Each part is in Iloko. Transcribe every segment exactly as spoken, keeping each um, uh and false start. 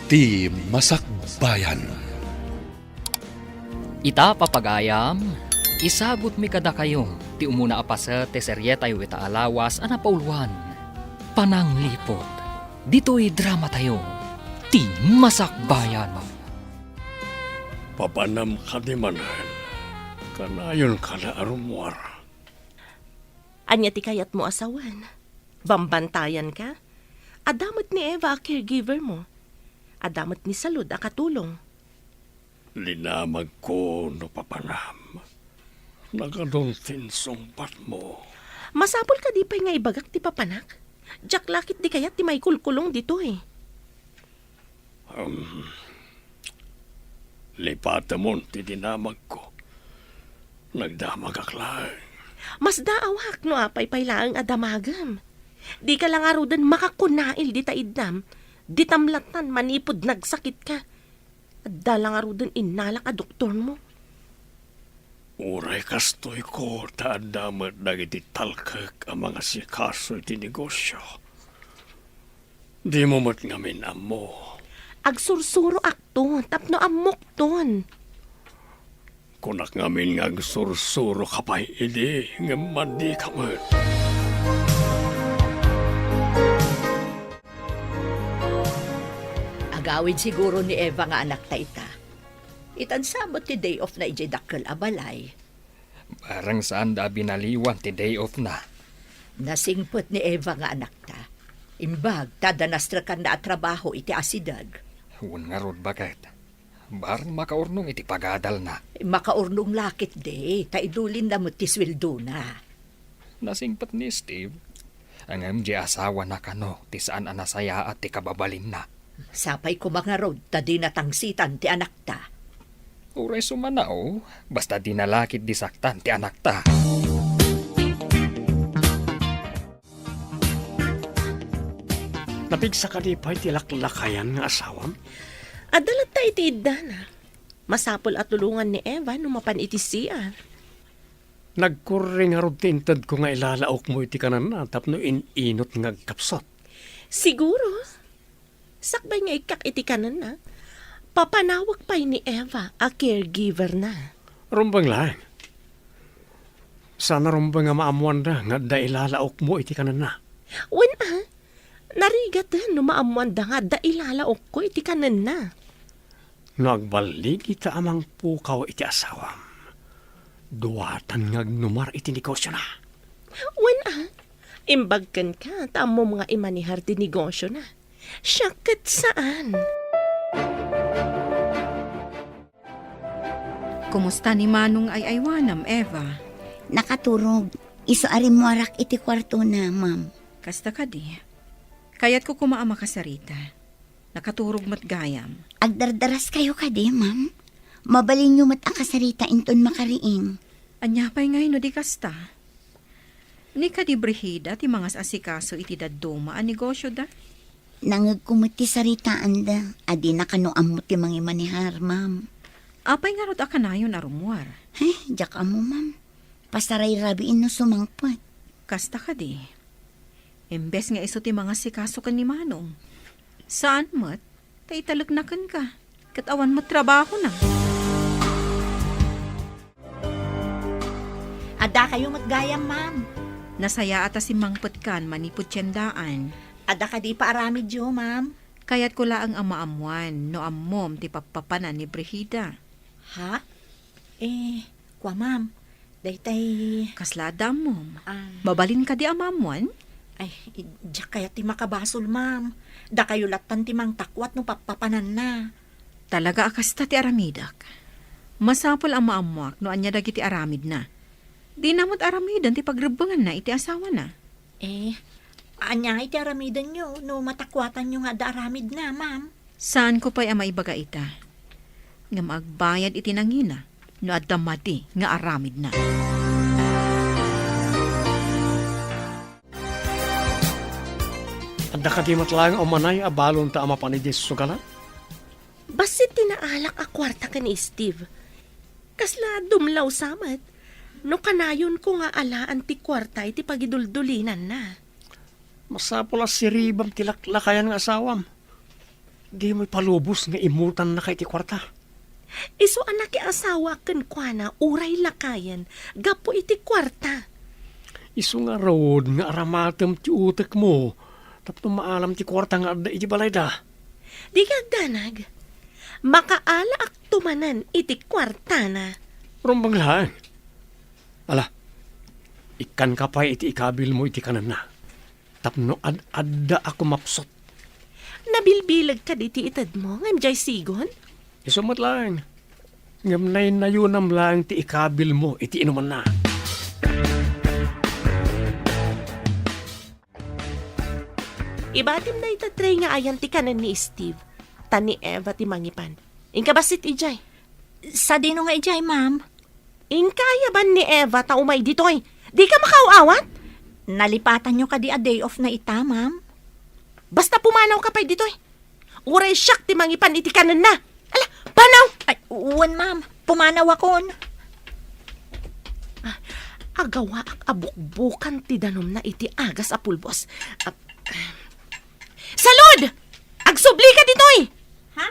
Ti Masakbayan. Ita, papagayam, isagutmi kadakayo ti umuna a paset ti serietayo ita a lawas a napauloan, Panangliput. Ditoy dramatayo, Ti Masakbayan. Papanam kadi manen, kanayon kada a rummuar. Ania ti kayatmo a sawen? Bambantayan ka? Adda met ni Eva a caregiver mo. Adda met ni Salud a katulong. Linamagko no papanam. Nagadun ti insungbatmo. Masapul kadi pay nga ibagak ti papanak? Diak la ketdi kayat ti maikulkulong ditoy. Um, lipatemon ti dinamagko. Nagdamagak laeng. Masdaawak no apay pay laeng a damagem. Dika la ngaruden makakunail dita iddam. Ditam lattan manipud nagsakit ka. Adda la ngaruden innalak a doktormo. Uray kastoyko, ta adda met dagiti talkek a mangasikaso iti negosio. Dimo met ngamin ammo. Agsursuroakto tapno ammokton. Kunak ngamin nga agsursuroka pay idi, ngem madika met. Agawid siguro ni Eva nga anakta ita. Itan sa met ti day off na idiay dakkel a balay. Bareng saanda a binaliwan ti day off na. Nasingpet ni Eva nga anakta. Imbag ta adda nastrekanna a trabaho iti asideg. Wen ngarud, baket. Bareng makaurnong iti pagadalna. Makaurnong la ketdi, ta idulinna met ti sueldona. Nasingpet ni Steve. Ngem di asawana kano ti saan a nasayaat ti kababalinna. Sapay koma ngarud ta dina tangsitan ti anakta. Uray sumanaw, basta dina la ketdi saktan ti anakta. Napigsa kadi pay ti laklakayan nga asawam? Adda latta iti iddana. Masapul a tulongan ni Eva no mapan iti C R. Nagkurri ngarud ti intedko nga ilalaokmo iti kanenna tapno in-inut nga agkapsut. Siguro. Sakbay nga ikkak iti kanenna, papanawak pay ni Eva a caregiver-na. Rumbeng laeng. Saan a rumbeng a maammoanda nga adda ilalaokmo iti kanenna. Wen a, narigaten no maammoanda nga adda ilalaokko iti kanenna. No agballigita a mangpukaw iti asawam, duatan nga agnumar iti negosiona. Wen a, imbag kenka ta ammom nga imanehar ti negosiona. Siak ket saan. Kumusta ni Manong nga ay-aywanam, Eva? Nakaturog. Isu a rimmuarak iti kuartona, ma'am. Kasta kadi. Kayatko koma a makasarita. Nakaturog met gayam. Agdardaraskayo kadi, ma'am? Mabalinyo met a kasarita inton makariing. Ania pay ngay no di kasta? Ni kadi Brigida ti mangas-asikaso iti dadduma a negosyoda? Nangngegko met ti saritaanda a dina kano ammo ti mangimanehar, ma'am. Apay ngarud a kanayon a rummuar? Ay, diak ammo, ma'am. Pasarayrabiin no sumangpet. Kasta kadi. Imbes nga isu ti mangasikaso ken ni Manong. Saan met, ta italekna kenka. Ket awan met trabahona. Addakayo met gayam, ma'am. Nasayaat a simmangpetkan manipud tiendaan. Adda kadi paaramidyo, ma'am? Kayatko laeng a maammoan no ammom ti pappapanan ni Brigida. Ha? Eh, kua, ma'am. Daytay. Kasla adda ammom? Ah. Mabalin kadi a maammoan? Ay, diak kayat ti makabasol, ma'am. Dakayo lattan ti mangtakuat no pappapananna. Talaga a kasta ti aramidek. Masapul a maammoak no ania dagiti aramidna. Dina met aramiden ti pagrebbenganna iti asawana. Eh, ania ngay ti aramidenyo no matakuatanyo nga adda aramidna, ma'am? Saanko pay a maibaga ita. Ngem agbayad iti nangina no adda madi nga aramidna. Adda kadi met laeng a umanay a balonta a mapan idiay sugalan? Bassit ti naalak a kuarta ken ni Steve. Kasla dumlaw sa met no kanayonko nga alaan ti kuarta iti pagiduldulinanna. Masapul a siribam ti laklakayan nga asawam. Dimo ipalubos nga immutannaka iti kuarta. Isu a nakiasawaak kenkuana uray lakayen gapu iti kuarta. Isu ngarud nga aramatem ti utekmo tapno maalam ti kuarta nga adda iti balayda. Dika agdanag. Makaalaakto manen iti kuartana. Rumbeng laeng. Ala, ikkanka pay iti ikabilmo iti kanenna tapno ad-adda a kumapsut. Nabilbileg kadi ti itedmo ngem diay sigon? Isu met laeng. Ngem naynayonam laeng ti ikabilmo iti inumanna. Ibatim dayta tray nga ayan ti kanen ni Steve, ta ni Eva ti mangipan. Inka bassit idiay. Sadino nga idiay, ma'am? Inka ayaban ni Eva ta umay ditoy. Dika makaaw-awat? Nalipatanyo kadi a day off na ita, ma'am? Basta pumanawka pay ditoy. Uray siak ti mangipan iti kanenna. Ala, panaw! Ay, wen, ma'am. Pumanawakon. Ah, agawaak a bukbukan ti danumna iti agas a pulbos. Ah, Salud! Agsublika ditoy! Ha?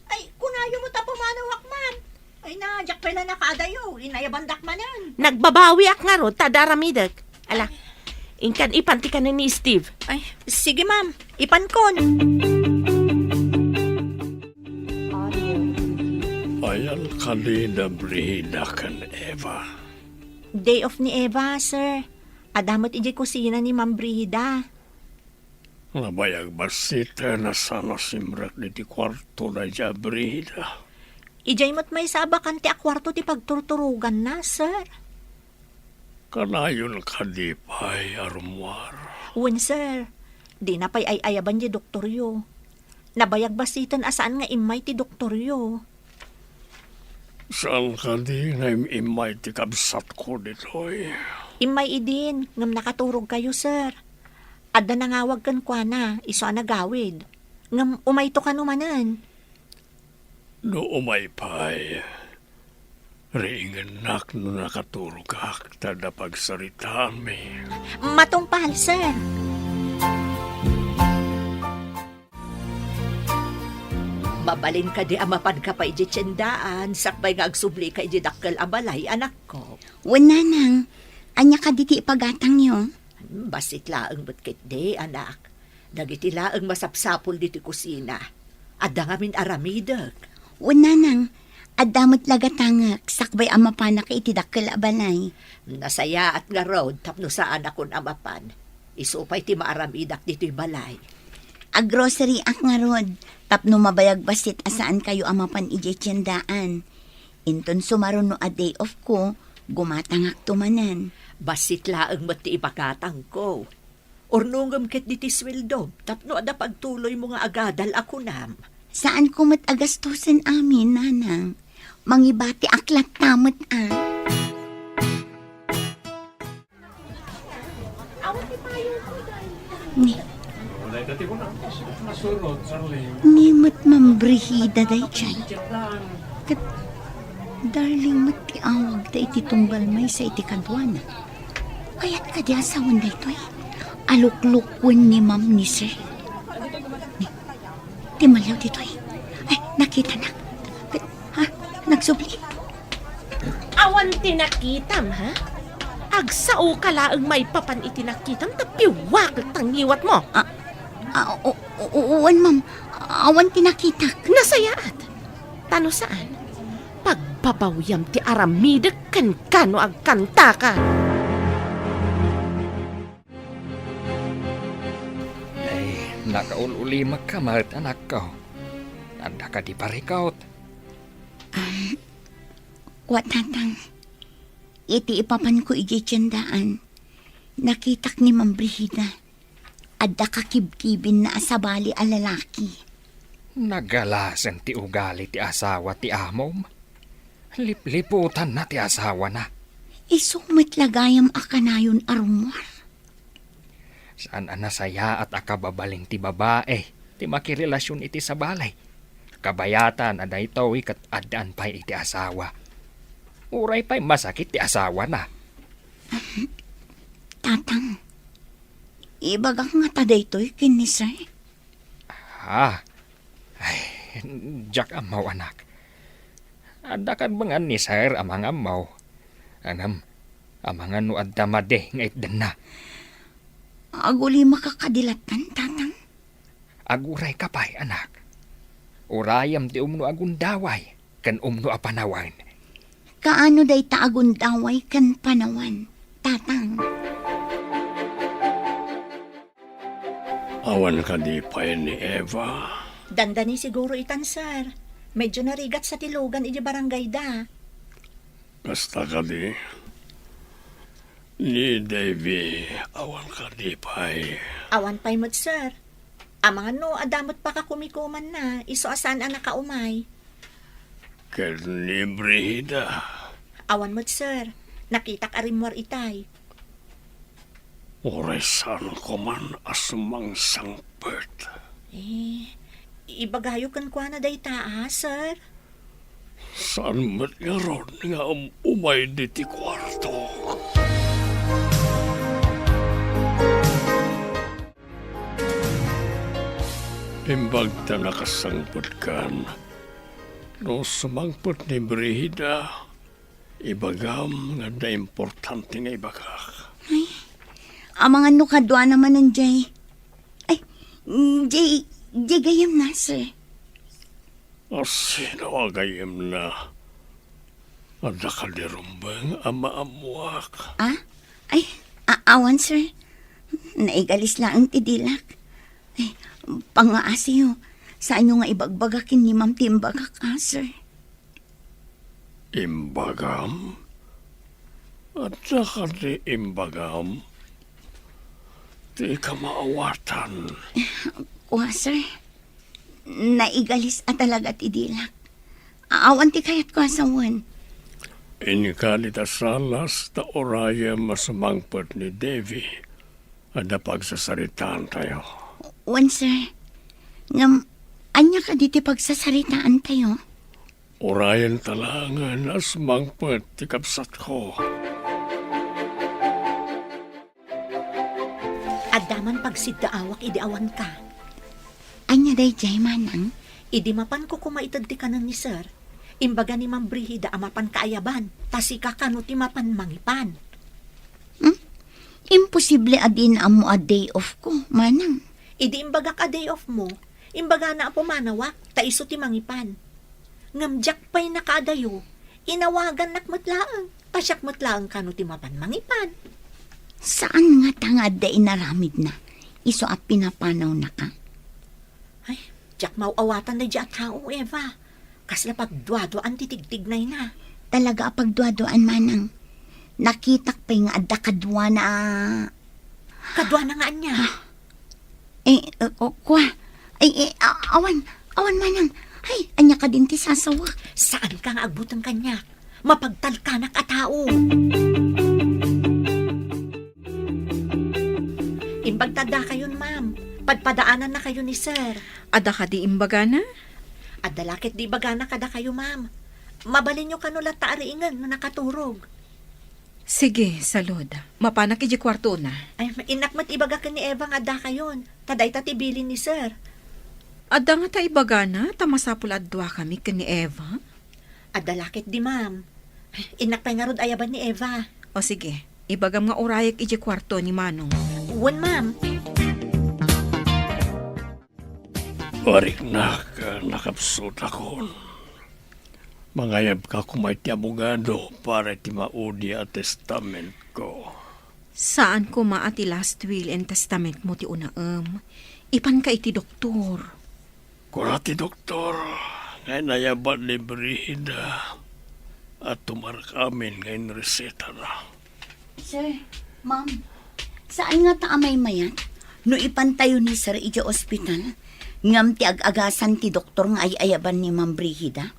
Ay, kunayo met a pumanawak, ma'am. Ay na, diak pay la nakaadayo. Inayabandak manen. Nagbabawiak ngarud ta adda aramidek. Ala, inkan ipan ti kanen ni Steve. Ay, sige, ma'am. Ipankon. Ayan kadi da Brigida ken Eva. Day off ni Eva, sir. Adda met idiay kusina ni Ma'am Brigida. Nabayag bassit a saan a simrek ditoy kuarto daydiay a Brigida. Idiay met maysa a bakante a kuarto ti pagturturoganna, sir. Kanayon kadi pay a rummuar? Wen, sir. Dina pay ay-ayaban diay doktoryo. Nabayag bassiten a saan nga immay ti doktoryo. Saan kadi nga im-immay ti kabsatko ditoy? Immay idin, ngem nakaturogkayo, sir. Adda nangawag kenkuana, isu a nagawid. Ngem umayto kano manen. No umay pay, riingennak no nakaturogak ta adda pagsaritaanmi. Matungpal, sir. Mabalin kadi a mapanka pay idiay tiendaan, sakbay nga agsublika idiay dakkel a balay, anakko? Wen, nanang. Ania kadi ti ipagatangyo? Hmm, bassit laeng met ketdi, anak. Dagiti laeng masapsapul ditoy kusina. Adda ngamin aramidek. Wen, nanang. Adda met la gatangek, sakbay a mapanak iti dakkel a balay. Nasayaat ngarud tapno saanakon a mapan. Isu pay ti maaramidak ditoy balay. Aggroceryek ngarud, tapno mabayag bassit a saankayo a mapan idiay tiendaan. Inton sumaruno a day off ko, gumatangakto manen. Bassit laeng met ti ipagatangko. Urnongem ketdi ti sueldom tapno adda pagtuloymo nga agadal a kunam. Saanko met a gastusen amin, nanang. Mangibatiak latta met a. Ni. Ni met Ma'am Brigida daydiay. Ket Darling met ti awagda iti tunggal maysa iti kaduana. Kayat kadi a sawen daytoy? Aluklukwen ni Ma'am ni Sir. Ni, ti malyaw ditoy. Ay, nakitanak. Ha? Nagsubli? Awan ti nakitam, ha? Agsaoka laeng maipapan iti nakitam ta piwakek ta ngiwatmo. Ah, ah, o-, o-, o-, wen, ma'am. Awan ti nakitak. Nasayaat. Ta no saan, pagbabawiam ti aramidek kenka no agkantaka. Ay, nakaul-ulimekka met, anakko. Adda kadi parikut? Um, wa, Tatang. Iti ipapanko idiay tiendaan, nakitak ni Ma'am Brigida. Adda kakibkibinna a sabali a lalaki. Nagalasen ti ugali ti asawa ti amom. Lipliputanna ti asawana. Isu met la gayam a kanayon a rummuar. Saan a nasayaat a kababalin ti babae ti makirelasion iti sabali. Kabayatan a daytoy ket addaan pay iti asawa. Uray pay masakit ti asawana. Tatang, ibagak ngata daytoy ken ni Sir? Ah, ay, Diak ammo, anak. Adda kadbengan ni Sir a mangammo. Ngem, amangan no adda madi nga itdenna. Agulimaka kadi lattan, Tatang? Agurayka pay, anak. Urayem ti umno a gundaway ken umno a panawen. Kaano dayta a gundaway ken panawen, Tatang? Awan kadi pay ni Eva? Dandani siguro itan, sir. Medyo narigat sa ti lugan iti barangayda. Kasta kadi? Ni Davy, awan kadi pay? Awan pay met, sir. Amangan no adda met pakakumikumanna, isu a saan a nakaumay. Ken ni Brigida? Awan met, sir. Nakitak a rimmuar itay. Uray saanko man a sumangsangpet. Eh, ibagayo kenkuana dayta, a, sir? Saan met ngarud nga um-, umay diti kuarto? Imbag ta nakasangpetkan, no sumangpet ni Brigida, ibagam nga adda importante nga ibagak. Ay, amangan no kaduana manen jay. Ay, jay, jay gayyemna, sir. A, sino a gayyemna? Adda kadi rumbeng a maammoak? Ah? Ay, a-, awan, sir. Naigalis laeng ti dilak. Ay, pangngaasiyo. Saanyo nga ibagbaga ken ni ma'am ti imbagak, a, sir? Imbagam? Adda kadi imbagam? Dika maawatan. Kua, sir. Naigalis a talaga ti dilak. Awan ti kayatko a sawen. Inka dita sala ta urayem a sumangpet ni Davy. Adda pagsasaritaantayo. Wen, sir. Ngem, ania kadi ti pagsasaritaantayo? Urayenta laengen a sumangpet ti kabsatko. Adda man pagsiddaawak idi awanka. Ania daydiay, manang? Idi mapanko koma ited ti kanen ni sir, imbaga ni Ma'am Brigida a mapan kaayaban, ta sika kano ti mapan mangipan. Hmm? Imposible a dina ammo a day off ko, manang. Idi imbagak a day off mo, imbagana a pumanawak, ta isu ti mangipan. Ngem diak pay nakaadayo, inawagannak met laeng, ta siak met laeng kano ti mapan mangipan. Saan ngata nga adda inaramidna, isu a pinapanawnaka? Ay, diak maaw-awatan daydiay a tao, Eva. Kasla pagduaduaan ti tigtignayna. Talaga a pagduaduaan, manang. Nakitak pay nga adda kaduana a Kaduana nga ania? Ah. Eh, eh, o, kua. Ay, eh, a-, awan, awan manang. Ay, ania kadin ti sasawak? Saanka nga agbuteng kaniak. Mapagtalkanak a tao. Imbag ta addakayon, ma'am. Padpadaanannakayo ni sir. Adda kadi imbagana? Adda la ket di ibagana kadakayo, ma'am. Mabalinyo kano latta a riingen no nakaturog. Sige, salud. Mapanak idiay kuartona. Ay, innak met ibaga ken ni Eva nga addakayon. Ta dayta ti bilin ni sir. Adda ngata ibagana ta masapul a duakami ken ni Eva? Adda la ket di, ma'am. Innak pay ngarud ayaban ni Eva. O sige, ibagam nga urayek idiay kuarto ni Manong. Wen, ma'am. Ariknak, nakapsutakon. Mangayabka koma iti abogado para iti maudi a testamentko. Saan koma a ti last will and testament mo ti unaem. Ipanka iti doktor. Kuna ti doktor nga inayaban ni Brigida a tumarkamin nga inresetana. Sir, ma'am, saan ngata a maymayat no ipantayo ni sir idiay ospital, ngem ti ag-agasan ti doktor nga ay-ayaban ni Ma'am Brigida?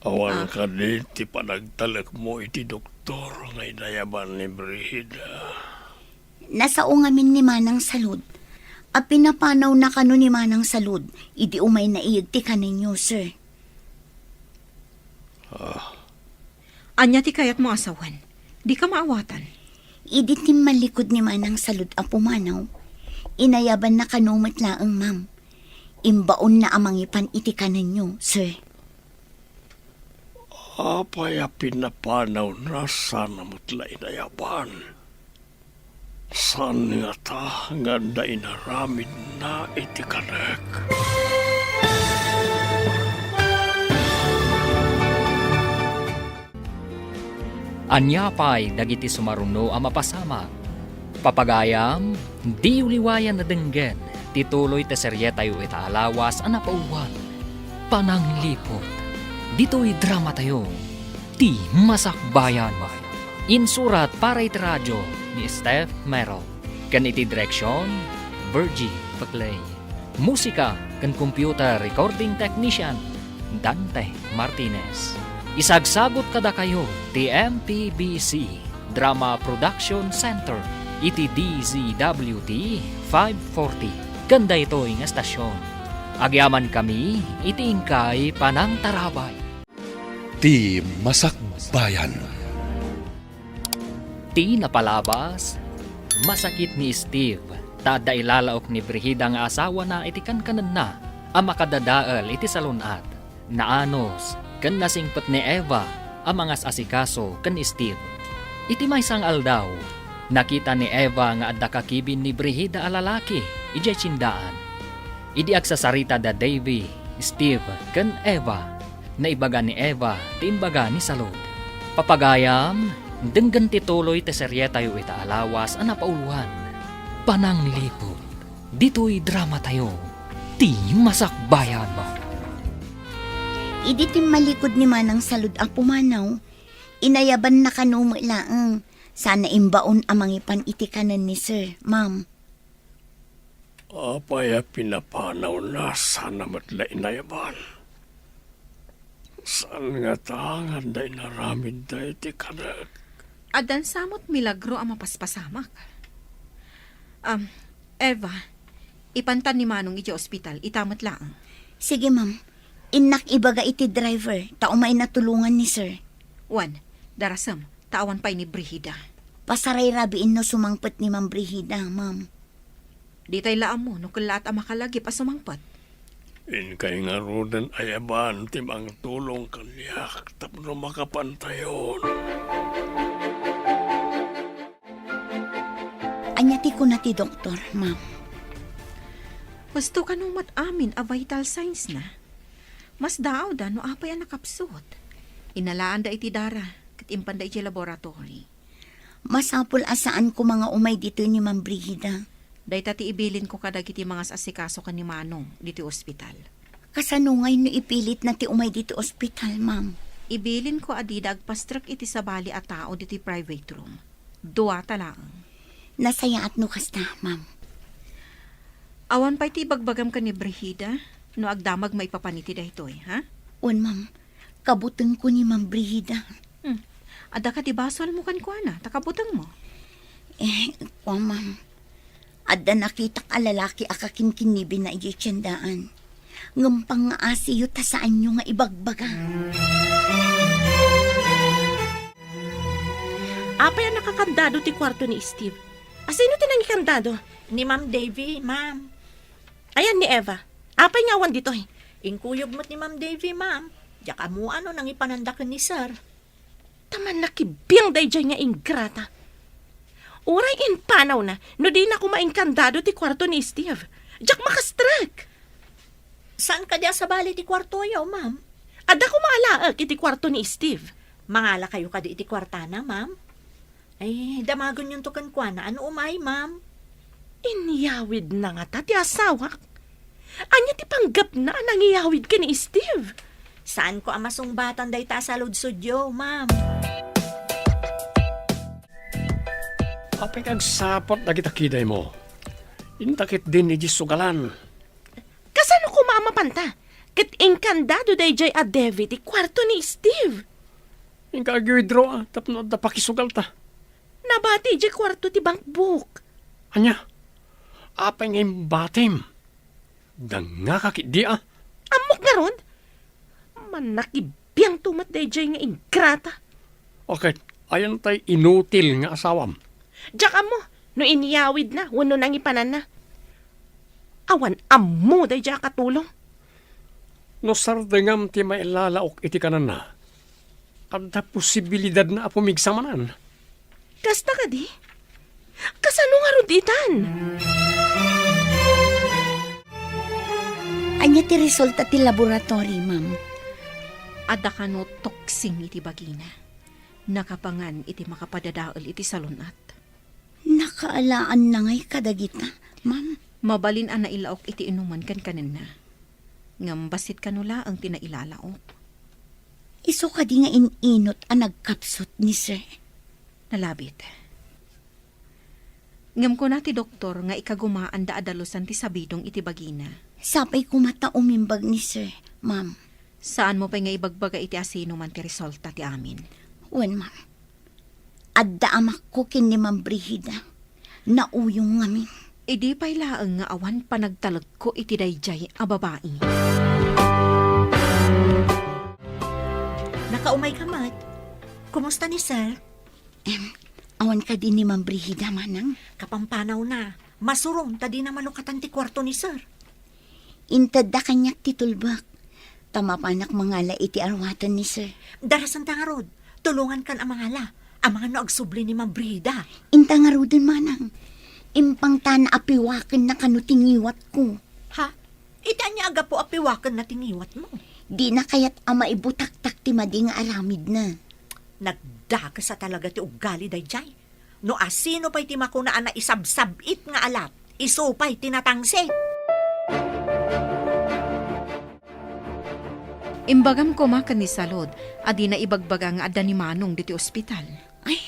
Awan Ah. kadi ti panagtalekmo iti doktor nga inayaban ni Brigida? Nasao ngamin ni Manang Salud. A pinapanawna kano ni Manang Salud idi umayna iyeg ti kanenyo, sir. Ah. Ania ti kayatmo a sawen? Dika maawatan. Idi timmallikud ni Manang Salud a pumanaw, inayabanna kano met laeng, ma'am. imbaonna a mangipan iti kanenyo, sir. Apay a pinapanawna sana met la inayaban? Saan ngata nga adda inaramidna iti kanek? Ania pay dagiti sumaruno a mapasamak? Papagayam, diyo liwayan a denggen ti tuloy ti serietayo ita a lawas a napauluan, Panangliput. Ditoy dramatayo, Ti Masakbayan. Insurat para iti radio ni Steph Mero, ken iti direksion, Virgie Peclay. Musika ken computer recording technician, Dante Martinez. Isagsagut kadakayo ti M P B C Drama Production Center iti D Z W T five forty ken daytoy nga estasion. Agyamankami iti inkay panangtarabay. Ti Masakbayan. Ti napalabas, masakit ni Steve ta adda ilalaok ni Brigida nga asawana iti kankanenna a makadadael iti salun-at. Naanus ken nasingpet ni Eva a mangas-asikaso ken ni Steve. Iti maysa nga aldaw, nakita ni Eva nga adda kakibin ni Brigida a lalaki idiay tiendaan. Idi agsasarita da Davy, Steve, ken Eva, naibaga ni Eva ti imbaga ni Salud. Papagayam, denggen ti tuloy ti serietayo ita a lawas a napauluan, Panangliput. Ditoy dramatayo, Ti Masakbayan. Idi timmalikod ni Manang Salud a pumanaw, inayabanna kano met laeng, sana imbaon a mangipan iti kanen ni Sir, Ma'am. Apay a pinapanawna sana met la inayaban? Saan ngata nga adda inaramidda iti kanek? Addan sa met milagro a mapaspasamak. Am, Eva, ipantan ni Manong iti ospital, ita met laeng. Sige, ma'am. Innak ibaga iti driver, ta umayna tulongan ni Sir. Wen, darasem, ta awan pay ni Brigida. Pasarayrabiin no sumangpet ni Ma'am Brigida, ma'am. Ditay la ammo no kellaat a makalagip a sumangpet. Inkay ngaruden ayaban ti mangtulong kaniak tapno makapantayon. Ania ti kuna ti doktor, ma'am? Husto kano met amin a vital signs na. Masdaawda no apay a nakapsut. Inalaanda iti dara, ket impanda iti laboratory. Masapul a saan koma nga umay ditoy ni Ma'am Brigida. Dayta ti ibilinko kadagiti mangas-asikaso ken ni Manong ditoy ospital. Kasano ngay no ipilitna ti umay ditoy ospital, ma'am? Ibilinko a dida agpastrek iti sabali a tao ditoy private room. Duata laeng. Nasayaat no kasta, ma'am. Awan pay ti ibagbagam ken ni Brigida no agdamag maipapan iti daytoy, ha? Wen, ma'am. Kabutengko ni Ma'am Brigida. Hmm. Adda kadi basolmo kenkuana, ta kabutengmo? Eh, kua, ma'am. Adda nakitak a lalaki a kakinkinibinna idiay tiendaan. Ngem pangngaasiyo ta saanyo nga ibagbaga. Apay a nakakandado ti kuarto ni Steve? A sino ti nangikandado? Ni Ma'am Davy, ma'am. Ayan ni Eva. Apay nga awan ditoy? Inkuyog met ni Ma'am Davy, ma'am. Diak ammoan no nangipananda ken ni Sir. Ta mannakibbiang daydiay nga ingrata. Uray impanawna no dina koma inkandado ti kuarto ni Steve. Diak makastrek. Saan kadi a sabali ti kuartoyo, ma'am? Adda koma alaek iti kuarto ni Steve. Mangalakayo kadi iti kuartana, ma'am? Ay, damagenyonto kenkuana a no umay, ma'am. Inyawidna ngata ti asawak? Ania ti panggepna a nangiyawid ken ni Steve? Saanko a masungbatan dayta a saludsodyo, ma'am. Apay nga agsaput dagita kidaymo? Inta ketdin idiay sugalan. Kasano koma a mapanta? Ket inkandado daydiay a Davy ti kuarto ni Steve. Inka ag-withdraw, ah, tapno adda pakisugalta. Nabati idiay kuarto ti bankbook. Ania? Apay nga imbatim? Dangngaka ketdi, ah. Ammok ngarud? Mannakibbiangto met daydiay nga ingrata. Okay, ayan tay inutil nga asawam. Diak ammo no inyawidna wenno nangipananna. Awan ammo daydiay a katulong. No sardengam ti mailalaok iti kananna, adda posibilidadna a pumigsa manen. Kasta kadi? Kasano ngarud itan? Ania ti resulta ti laboratory, ma'am? Adda kano toxin iti bagina. Nakapangan iti makapadadael iti salun-at. Nakaalaanna ngay kadagita, ma'am? Mabalin a nailaok iti inuman ken kanenna. Ngem bassit kano laeng ti nailalaok. Isu kadi nga in-inut a nagkapsut ni Sir? Nalabit. Ngem kuna ti doktor nga ikagumaanda a dalusan ti sabidong iti bagina. Sapay koma ta umimbag ni Sir, ma'am. Saanmo pay nga ibagbaga iti asinoman ti resulta ti amin? Wen, ma'am. Adda amakko ken ni Ma'am Brigida. Nauyong ngamin. Idi pay laeng nga awan panagtalekko iti daydiay a babai. Nakaumay ka met. Kumusta ni Sir? Em, awan kadi ni Ma'am Brigida, manang? Kapampanawna. Masurom ta dina malukatan ti kuarto ni Sir. Intedda kaniak ti tulbek, ta mapanak mangala iti arwaten ni Sir. Darasenta ngarud, tulongankan a mangala. Amangan no agsubli ni Ma'am Brigida. Inta ngaruden, manang. Impangtana a piwakenna kano ti ngiwatko. Ha? Iti ania a gapu a piwakenna ti ngiwatmo? Dina kayat a maibutaktak ti madi nga aramidna. Nagdakes a talaga ti ugali daydiay. No asino pay ti makuna a naisabsab-it nga alat, isu pay ti natangsit. Imbagam koma ken ni Salud a dina ibagbaga nga adda ni Manong ditoy ospital. Ay,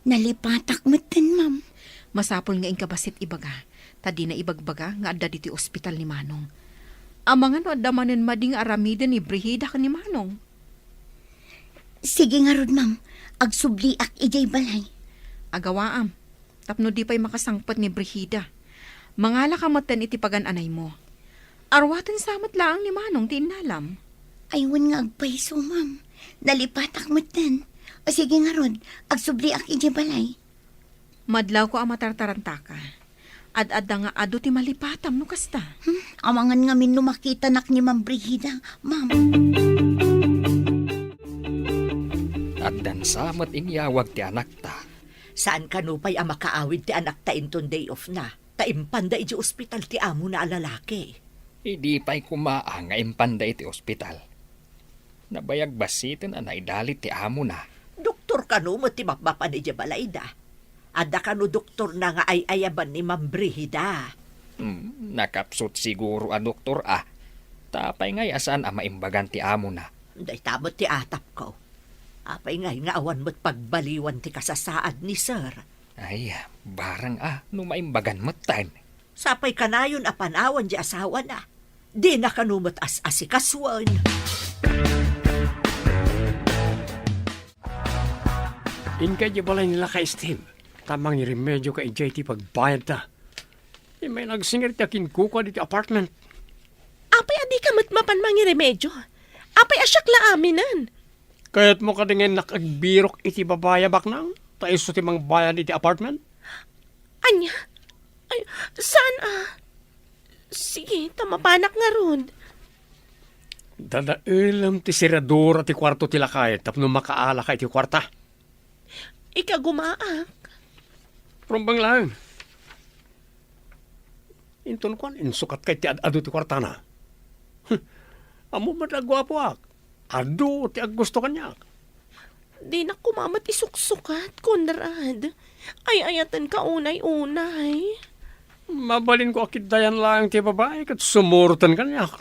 nalipatak metten, ma'am. Masapul nga inka bassit ibaga, ta dina ibagbaga nga adda ditoy ospital ni Manong. Amangan no adda manen madi nga aramiden ni Brigida ken ni Manong. Sige ngarud, ma'am. Agsubliak idiay balay. Agawaam, tapno di pay makasangpet ni Brigida. Mangalaka metten iti pagan-anaymo. Arwaten sa met laeng ni Manong ti innalam. Ay, wen nga agpayso, ma'am. Nalipatak metten. O sige ngarud, agsubliak idiay balay. Madlawko a matartarantaka. Ad-adda nga adu ti malipatam no kasta. Hmm, amangan ngamin no makitanak ni Ma'am Brigida, ma'am. Addan sa met inyawag ti anakta. Saan kano pay a makaawid ti anakta inton day off na, ta impanda idiay ospital ti amona a lalaki. Idi pay koma a nga impanda iti ospital. Nabayag bassiten a naidalit ti amona. Doktor kano met ti mapmapan idiay balayda? Adda kano doktorna nga ay-ayaban ni Ma'am Brigida? Hmm, nakapsut siguro a doktor a. Ta apay ngay a saan a maimbagan ti amona? Dayta met ti atapko. Apay ngay nga awan met pagbaliwan ti kasasaad ni Sir? Ay, barang a, no maimbagan metten. Sapay kanayon a panawan di asawana. Dina kano met as-asikasuen. Inka idiay balay ni Lakay Steve, ta mangirimedioka idiay ti pagbayadta. Immay nagsingir ti akinkuka ditoy apartment. Apay a dika met mapan mangiremedio? Apay a siak la aminen? Kayatmo kadi nga innak agbirok iti babai a baknang, ta isu ti mangbayad iti apartment? Ania? Ay, saan a? Sige, ta mapanak ngarud. Dadaelem ti seradura ti kuarto ti lakay tapno makaalaka iti kuarta. Ikagumaak. Rumbeng laeng. Inton kuan, insukatka iti ad-adu ti kuartana. Hm, ammom met a guapoak. Adu ti aggusto kaniak. Dinak koma met isuksukat, Conrad. Ay-ayatenka unay-unay. Mabalinko a ketdian laeng ti babai ket sumuroten kaniak.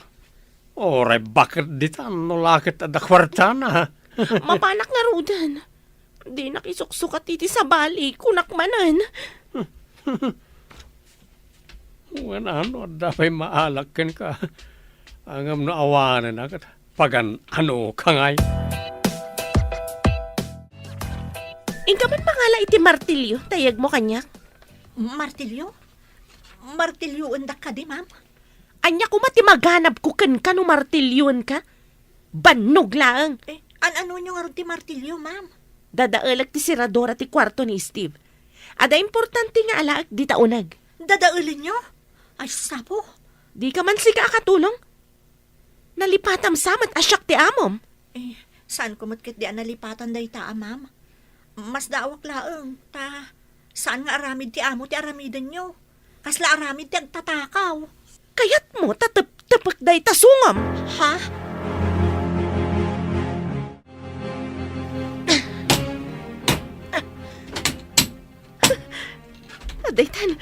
Uray baket ditan no la ket adda kuartana. Mapanak ngaruden. Dinak isuksukat iti sabali, kunak manen. Wen, ano adda pay maalak kenka? Ngem no awanen a ket pagan-anoka ngay? Inka man mangala iti martilyo, ta iyegmo kaniak. Martilyo? Martilyoendak kadi, ma'am? Ania koma ti maganabko kenka no martilyoenka? Bannog laeng. Eh, an-anonyo ngarud ti martilyo, ma'am? Dadaelek ti seradura ti kuarto ni Steve. Adda importante nga alaek dita uneg. Dadaelenyo? Ay, sapo. Dika man sika a katulong? Nalipatam sa met a siak ti amom. Eh, saanko met ketdi a nalipatan dayta a, ma'am. Masdaawak laeng, ta saan nga aramid ti amo ti aramidenyo. Kasla aramid ti agtatakaw. Kayatmo ta teptepek dayta sungom? Ha? Daytan,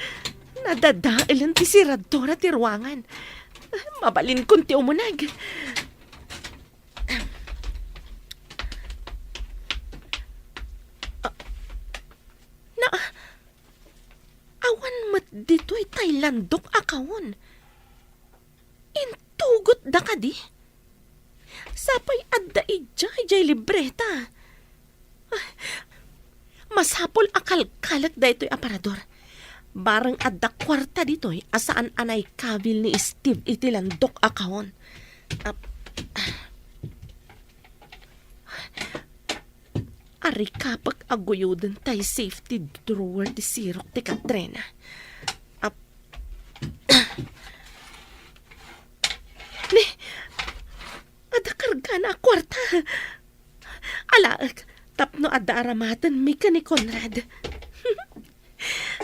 nadadaelen ti siradura ti ruangan. Mabalinkon ti umuneg. Na, awan met ditoy tay landok a kahon. Intugotda kadi? Sapay adda idiay jay libreta. Ay, masapul a kalkalek daytoy aparador. Bareng adda kuarta ditoy a saan a naikabil ni Steve iti landok a kahon. Ap-, Arikapek a guyoden tay safety drawer ti sirok ti katrena. Ap-, Ni, adda kargana a kuarta. Alaek, tapno adda aramatenmi ken ni Conrad.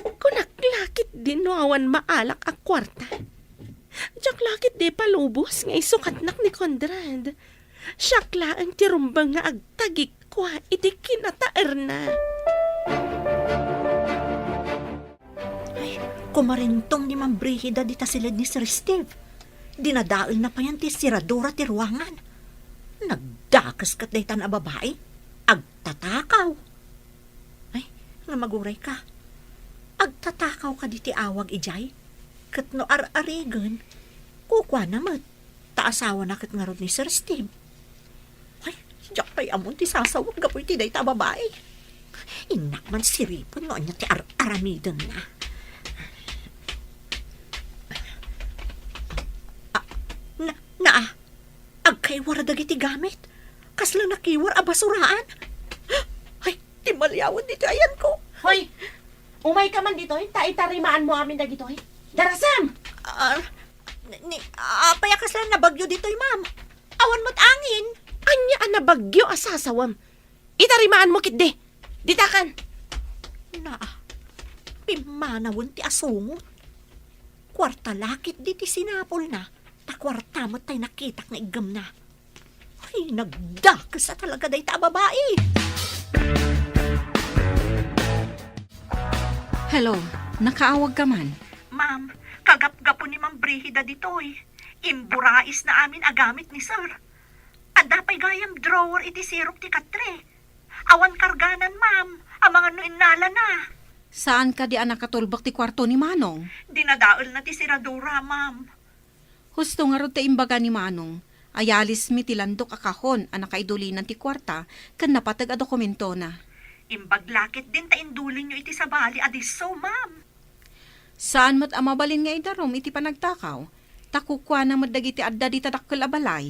Kunak la ketdi no awan maalak a kuarta. Diak la ketdi ipalubos nga isukatnak ni Conrad. Siak laeng ti rumbeng nga agtagikua iti kinataerna. Ay, kumarintong ni Ma'am Brigida dita siled ni Sir Steve. Dinadaelna payen ti siradura ti ruangan. Nagdakes ket daytan a babai. Agtatakaw. Ay, nga maguray ka. Agtatakaw kadi ti awag idiay? Ket no ar-arigen, kukuana met, ta asawana ket ngarud ni Sir Steve. Ay, diak pay ammon ti sasawek gapu iti dayta a babai. Innak man siripen no ania ti ar-aramidenna. Ah, na, na, agkaiwar dagiti gamit. Kasla nakiwar a basuraan. Ay, ti maliawen ditoy ayanko. Hoy, umayka man ditoy, ta itarimaanmo amin dagitoy. Darasem! Ah, ni, apay a kasla nabagyo ditoy, ma'am? Awan met angin. Ania a nabagyo a sasawem? Itarimaanmo ketdi. Ditakan. Naa, pimmanawen ti asungot. Kuarta la ketdi ti sinapulna, ta kuarta met tay nakitak nga iggemna. Ay, nagdakes a talaga dayta a babai. Hello, nakaawagka man? Ma'am, kagapgapu ni Ma'am Brigida ditoy. Imburaisna amin a gamit ni Sir. Adda pay gayam drawer iti sirok ti katre. Awan karganan, ma'am, amangan no innalana. Saan kadi a nakatulbek ti kuarto ni Manong? Dinadaelna ti siradura, ma'am. Husto ngarud ti imbaga ni Manong. Ayalismi ti landok a kahon a nakaidulinan ti kuarta ken napateg a dokumentona. Imbag la ketdin ta indulinyo iti sabali a disso, ma'am. Saan met a mabalin nga idarum iti panagtakaw, ta kukuana met dagiti adda dita dakkel a balay.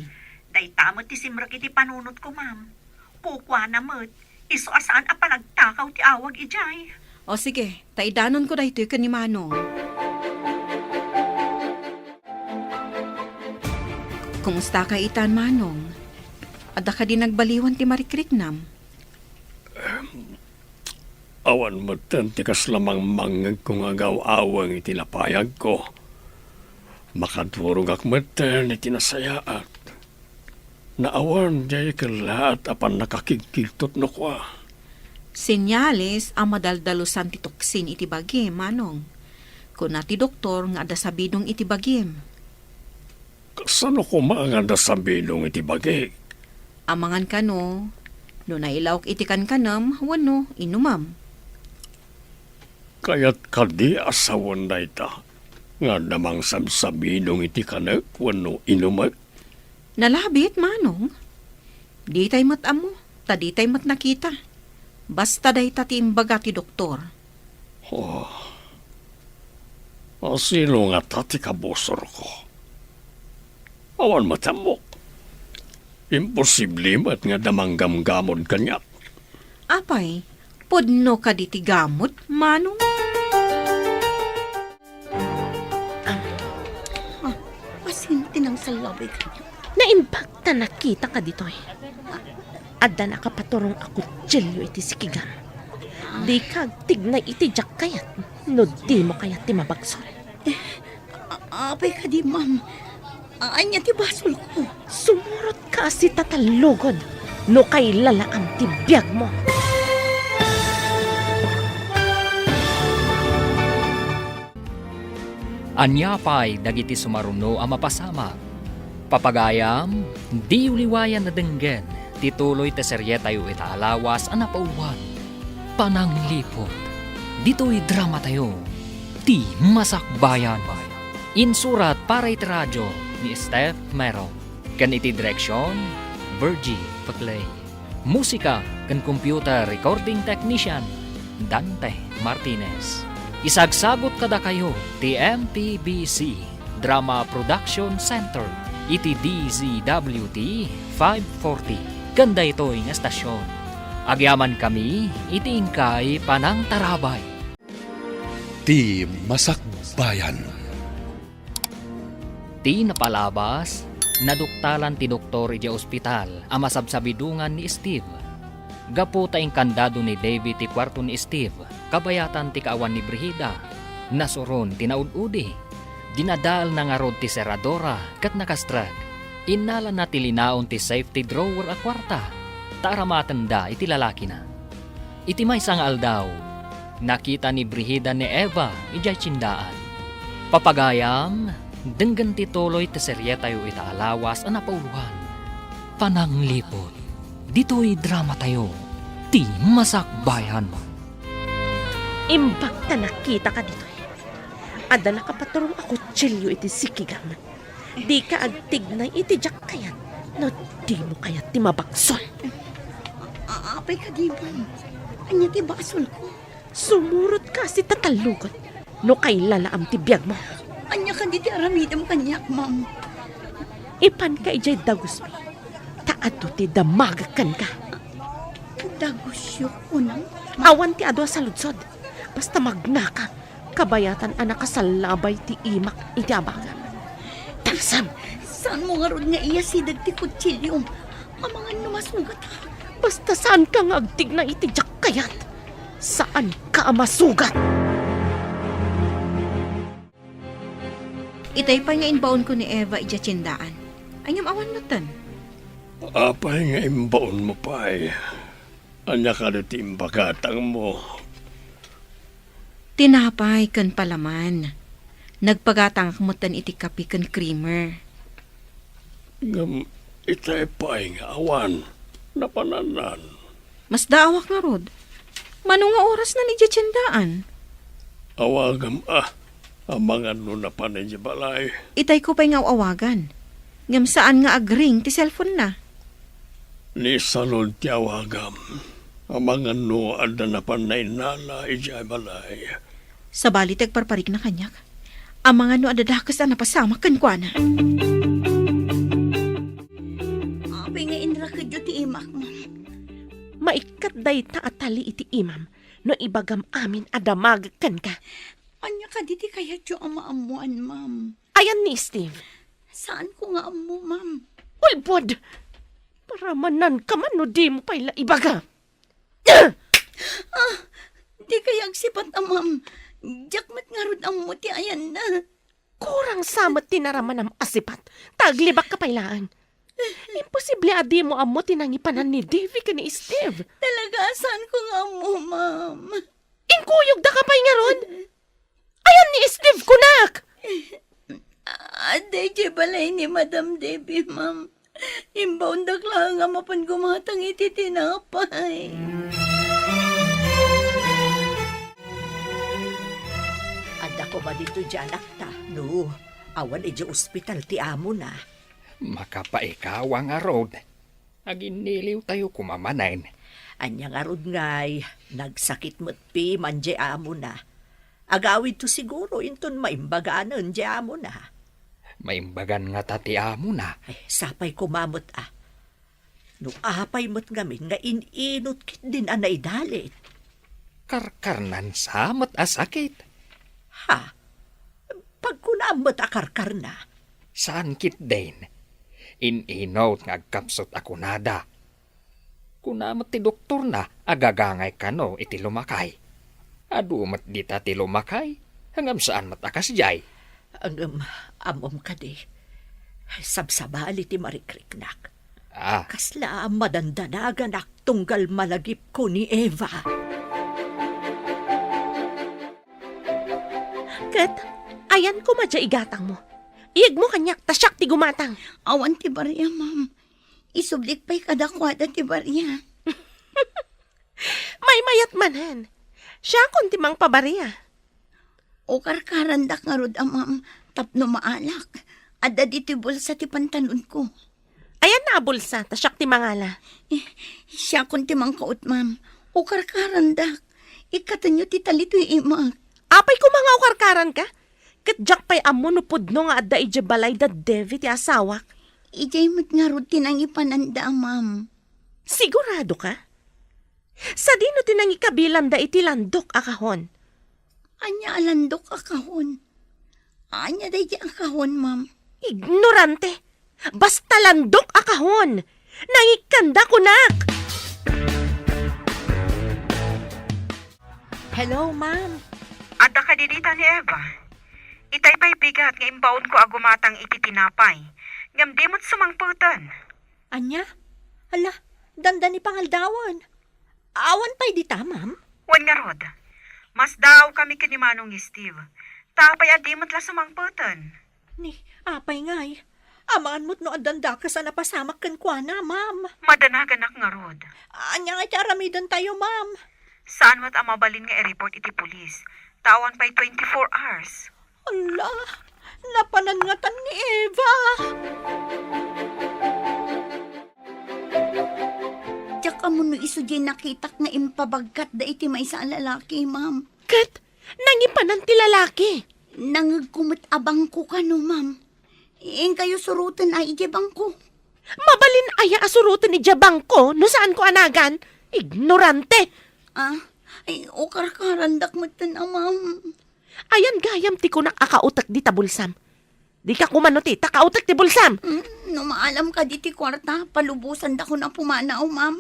Dayta met ti simrek iti panunotko, ma'am. Kukuana met, isu a saan a panagtakaw ti awag idiay. O sige, ta idanonko daytoy ken ni Manong. Kumustaka itan, Manong? Adda kadi nagbaliwan ti marikriknam? Awan metten ti kasla mangmangngegko nga agaw-aweng iti napayagko. Makadurogak metten iti nasayaat. Naawan diay kellaat a pannakakigkigtot no kua. Senyales a madaldalusan ti toksin iti bagim, Manong. Kuna ti doktor nga adda sabidong iti bagim. Kasano koma nga adda sabidong iti bagik? Amangan kano, no nailawak iti kankanem wenno inumem. Kayat kadi a sawen dayta nga adda mangsabsabidong iti kanek wenno inumek? Nalabit, Manong. Ditay met ammo, ta ditay met nakita. Basta dayta ti imbaga ti doktor. Oh. Asino ngata ti kabusorko? Awan met ammok. Imposible met nga adda manggamgamod kaniak. Apay, pudno kadi ti gamod, Manong? Ah, ah, Salabay kaniak. Naimbag ta nakitaka ditoy. Adda nakapaturong a kutsilio iti sikigam. Dika agtignay iti diak kayat no dimo kayat ti mabagsol. A-, apay kadi, ma'am? A-, ania ti basolko? Sumurot ka a sitatallugon no kailalaam ti biagmo. Ania pay dagiti sumaruno a mapasamak? Papagayam, diyo liwayan a denggen ti tuloy ti serietayo ita a lawas a napauluan, Panangliput. Ditoy dramatayo, Ti Masakbayan. Insurat para iti radio ni Steph Mero, ken iti direksion, Virgie Paclay. Musika ken computer recording technician, Dante Martinez. Isagsagut kadakayo ti M P B C Drama Production Center iti D Z W T five forty ken daytoy nga estasion. Agyamankami iti inkay panangtarabay. Ti Masakbayan. Ti napalabas, naduktalan ti doktor idiay ospital a masabsabidongan ni Steve. Gapu ta inkandado ni Davy ti kuarto ni Steve, kabayatan ti kaawan ni Brigida, nasuron ti naud-udi. Dinadaelna ngarud ti seradora ket nakastrek. Innalana ti linaon ti safety drawer a kuarta, ta aramatenda iti lalakina. Iti maysa nga aldaw, nakita ni Brigida ni Eva idiay tiendaan. Papagayam, denggen ti tuloy ti serietayo ita a lawas a napauluan, Panangliput. Ditoy dramatayo, Ti Masakbayan. Imbag ta nakitaka ditoy. Adda nakapaturong a kutsilio iti sikigam. Dika agtignay iti diak kayat no dimo kayat ti mabagsol. A-, apay kadi, ma'am? Ania ti basolko? Sumurot ka a sitatallugon no kailalaam ti biagmo. Ania kadi ti aramidem kaniak, ma'am? Ipanka idiay dagusmi, ta adu ti damagek kenka. Dagusyo, kunam? Awan ti adu a saludsod. Basta magnaka, kabayatan a nakasallabay ti imak iti abagam. Tarsem! Saanmo ngarud nga iyasideg ti kutsilyom? Amangan no masugatak. Basta saanka nga agtignay iti diak kayat, saanka a masugat! Itay pay nga imbaonko ni Eva idiay tiendaan. Ngem awan metten. Apay nga imbaonmo pay? Ania kadi ti imbagatangmo? Tinapay ken palaman. Nagpagatangak metten iti kape ken creamer. Ngem itay pay nga awan napanannan. Masdaawak ngarud. Mano nga orasnan idiay tiendaan? Awagam a, amangan no napan idiay balay. Itayko pay nga aw-awagan. Ngem saan nga agring ti cellphone-na. Ni salud ti awagam. Amangan no adda napan nainnala idiay balay. Sabali ti agparparikna kaniak. Amangan no adda dakes a napasamak kenkuana. Apay nga inrakedyo ti imak, ma'am? Maikkat dayta a tali iti imam no ibagam amin a damagek kenka. Ania kadi ti kayatyo a maammoan, ma'am? Ayan ni Steve. Saanko nga ammo, ma'am. Ulbod! Paramananka man no dimo pay la ibaga. Ah, dikay agsipat a, ma'am. Diak met ngarud ammo ti ayanna. Kurang sa met ti naramanam a sipat, ta aglibakka pay laeng. Imposible a dimo ammo ti nangipanan ni Davy ken ni Steve. Talaga, saanko nga ammo, ma'am. Inkuyogdaka pay ngarud? Ayan ni Steve, kunak! Adda idiay balay ni Madam Debbie, ma'am. Imbaondak laeng a mapan gumatang iti tinapay. Adda koma ditoy diay anakta, no? Awan idiay ospital ti amona. Makapaikawa ngarud. Aginniliwtayo koma manen. Ania ngarud ngay, nagsakit met piman diay amona. Agawidto siguro inton maimbaganen diay amona. Maimbagan ngata ti amona? Ay, sapay koma met a. No apay met ngamin nga in-inut ketdin a naidalit. Karkarnan sa met a sakit. Ha? Pagkunam met a karkarna, Saan ketdin. In-inut nga agkapsut a kunada. Kuna met ti doktorna a gagangay kano iti lumakay. Adu met dita ti lumakay, ngem saan met a kasdiay. Ngem ammom kadi, sabsabali ti marikriknak. Ah. Kasla madandanaganak tunggal malagipko ni Eva. Ket, ayan koma diay igatangmo. Iyegmo kaniak ta siak ti gumatang. Awan ti baria, ma'am. Isublik pay kadakuada ti baria. Maymayat manen. Siakon ti mangpabaria. Ukarkarandak ngarud a, ma'am, tapno maalak. Adda ditoy bulsa ti pantalonko. Ayanna a bulsa, ta siak ti mangala. Eh, siakon ti mangkaut, ma'am. Ukarkarandak. Ikkatenyo ti talitoy imak. Apay koma nga ukarkaranka? Ket diak pay ammo no pudno nga adda idiay balay da Devi ti asawak. Idiay met ngarud ti nangipananda, ma'am. Sigurado ka? Sadino ti nangikabilanda iti landok a kahon? Ania a landok a kahon? Ania daydi a kahon, ma'am? Ignorante! Basta landok a kahon! Nangikkanda, kunak! Hello, ma'am. Adda kadi dita ni Eva? Itay pay bigat nga imbaonko a gumatang iti tinapay, ngem di met sumangpeten. Ania? Hala, dandani pangaldawen. Awan pay dita, ma'am? Wen ngarud. Masdaawkami ken ni Manong Steve. Ta apay a di met la sumangpeten? Ni, apay ngay? Amangan met no addan dakes a napasamak kenkuana, ma'am. Madanaganak ngarud. Ania ngay ti aramidentayo, ma'am? Saan met a mabalin nga i-report iti pulis. Ta awan pay twenty-four hours. Ala, napanan ngatan ni Eva. Diak ammo no isu diay nakitak nga impabagkatda iti maysa a lalaki, ma'am. Ket nangipanan ti lalaki. Nangegko met a bangko kano, ma'am. Inkayo suroten a idiay bangko. Mabalin aya a suroten idiay bangko no saanko a nagan? Ignorante! Ah, ay, ukarkarandak metten a, ma'am. Ayan gayam ti kunak a kautek dita bulsam. Dika kumano ti ta kautek ti bulsam. Mm, no maalam kadi ti kuarta, palubosandakon a pumanaw, ma'am.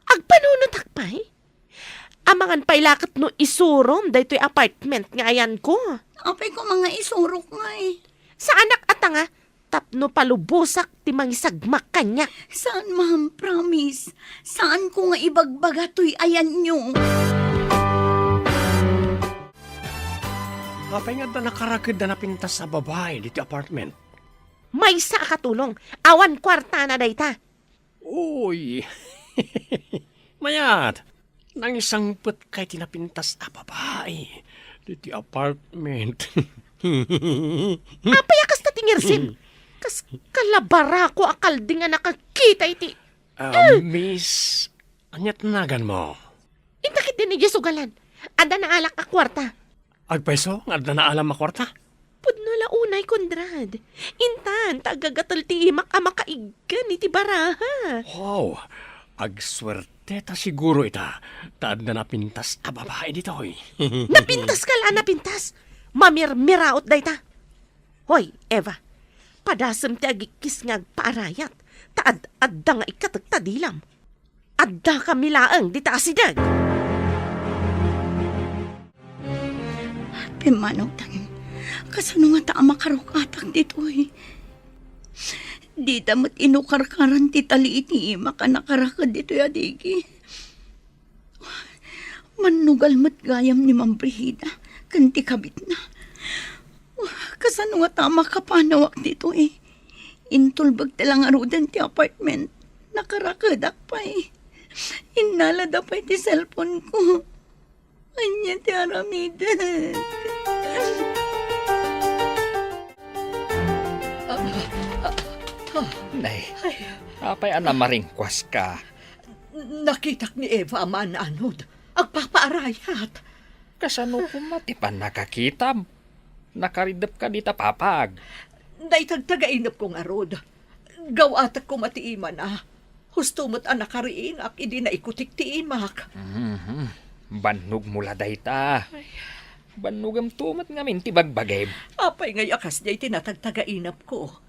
Agpanunotak pay? Amangan pay la ket no isurom daytoy apartment nga ayanko. Apay koma nga isurok ngay? Saanak a tanga, tapno palubosak ti mangisagmak kaniak. Saan, ma'am, promise. Saanko nga ibagbaga toy ayanyo. Apay nga adda nakarakedda napintas a babai ditoy apartment? Maysa a katulong, awan kuartana dayta. Uy! Mayat! Nangisangpetkay ti napintas a babai ditoy apartment. Apay a kasta ti ngirsing? Kas kalabarako a kalding a nakakita iti Ah, miss, ania ti naganmo? Inta ketdin idiay sugalan. Adda naalak a kuarta. Agpayso nga adda naalam a kuarta? Pudno la unay, Conrad. Intan, ta agagatel ti imak a makaiggan iti baraha. Wow, agsuerte ta siguro ita, ta adda napintas a babai ditoy. Napintas ka la, napintas. Mamirmiraot dayta. Hoy, Eva, padasem ti agikkis nga agpaarayat, ta ad-adda nga ikkatek ta dilam. Addakami laeng dita asideg. Pimmanawtan, kasano ngata a makaruk-atak ditoy? Dida met inukarkaran ti tali iti imak a nakaraked ditoy a digi. Mannugal met gayam ni Ma'am Brigida ken ti kabitna. Kasano ngata a makapanawak ditoy? Intulbek ti la ngaruden ti apartment. Nakarakedak pay. Innalada pay ti cellphone ko. Ania ti aramidek? Nay, apay a namaringkuaska? Nakitak ni Eva a maananod. Agpapaarayat. Kasano koma ti pannakakitam? Nakariddepka dita papag. Naitagtagainepko ngarud. Gaw-atek koma ti imana. Husto met a nakariingak idi naikutik ti imak. Mhm. Bannogmo la dayta. Ay. Bannogemto met ngamin ti bagbagim. Apay ngay a kasdiay ti natagtagainepko?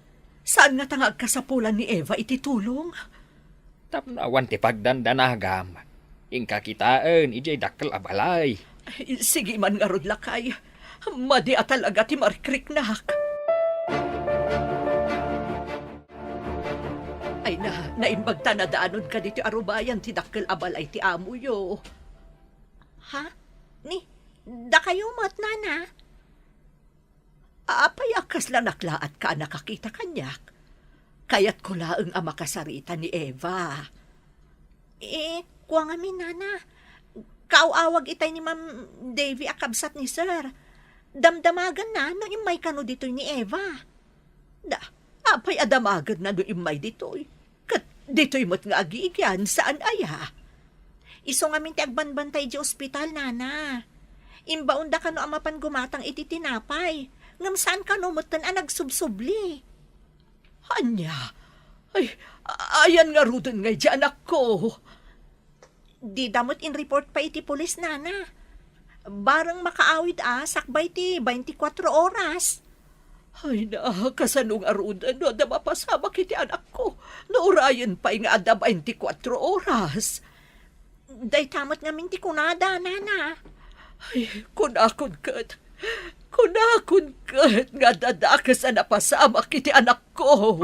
Saan ngata nga agkasapulan ni Eva iti tulong? Tapno awan ti pagdandanagam, inka kitaen idiay dakkel a balay. Ay, sige man ngarud, lakay. Madi a talaga ti marikriknak. Ay na, naimbag ta nadanon kaditoy a rubayan ti dakkel a balay ti amoyo. Ha? Ni, dakayo met, nana? Apay a kasla naklaatka a nakakita kaniak? Kayatko laeng a makasarita ni Eva. Eh, kua ngamin, nana. Kaaw-awag itay ni Ma'am Davy a kabsat ni Sir. Damdamaganna no immay kano ditoy ni Eva. Da, apay a damaganna no immay ditoy? Ket ditoy met nga agigian, saan aya? Isu ngamin ti agbanbantay idiay ospital, nana. Imbaonda kano a mapan gumatang iti tinapay, ngem saan kano metten a nagsubsubli. Ania? Ay, ayan ngaruden ngay diay anakko? Dida met in-report pay iti pulis, nana. Bareng makaawid a sakbay ti baintikwatro oras. Ay na, kasano ngaruden no adda mapasamak iti anakko? No urayen pay nga adda baintikwatro oras. Dayta met ngamin ti kunada, nana. Ay, kunakon ket, kunakon ket nga adda dakes a napasamak iti anakko.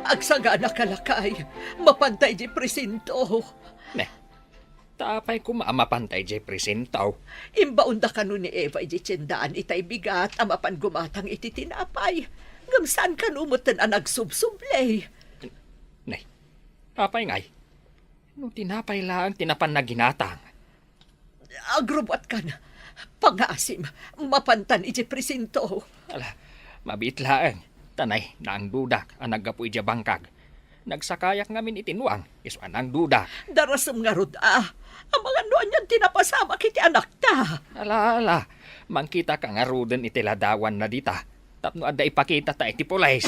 Agsagana ka, lakay. Mapanta idiay presinto. Ne, ta apay koma a mapanta idiay presinto? Imbaonda kano ni Eva idiay tiendaan itay bigat a mapan gumatang iti tinapay. Ngem saan kano metten a nagsubsubli. Ne, apay ngay? No tinapay laeng ti napan naginatang. Agrubbuatkan. Pangngaasim, mapantan idiay presinto. Ala, mabiit laeng. Ta nay, naangdudak a naggapu idiay bangkag. Nagsakayak ngamin iti nuang, isu a naangdudak. Darasem ngarud a. Amangan no anian ti napasamak iti anakta. Ala, ala. Mangkitaka ngaruden iti ladawanna dita. Tapno adda ipakitata iti pulis.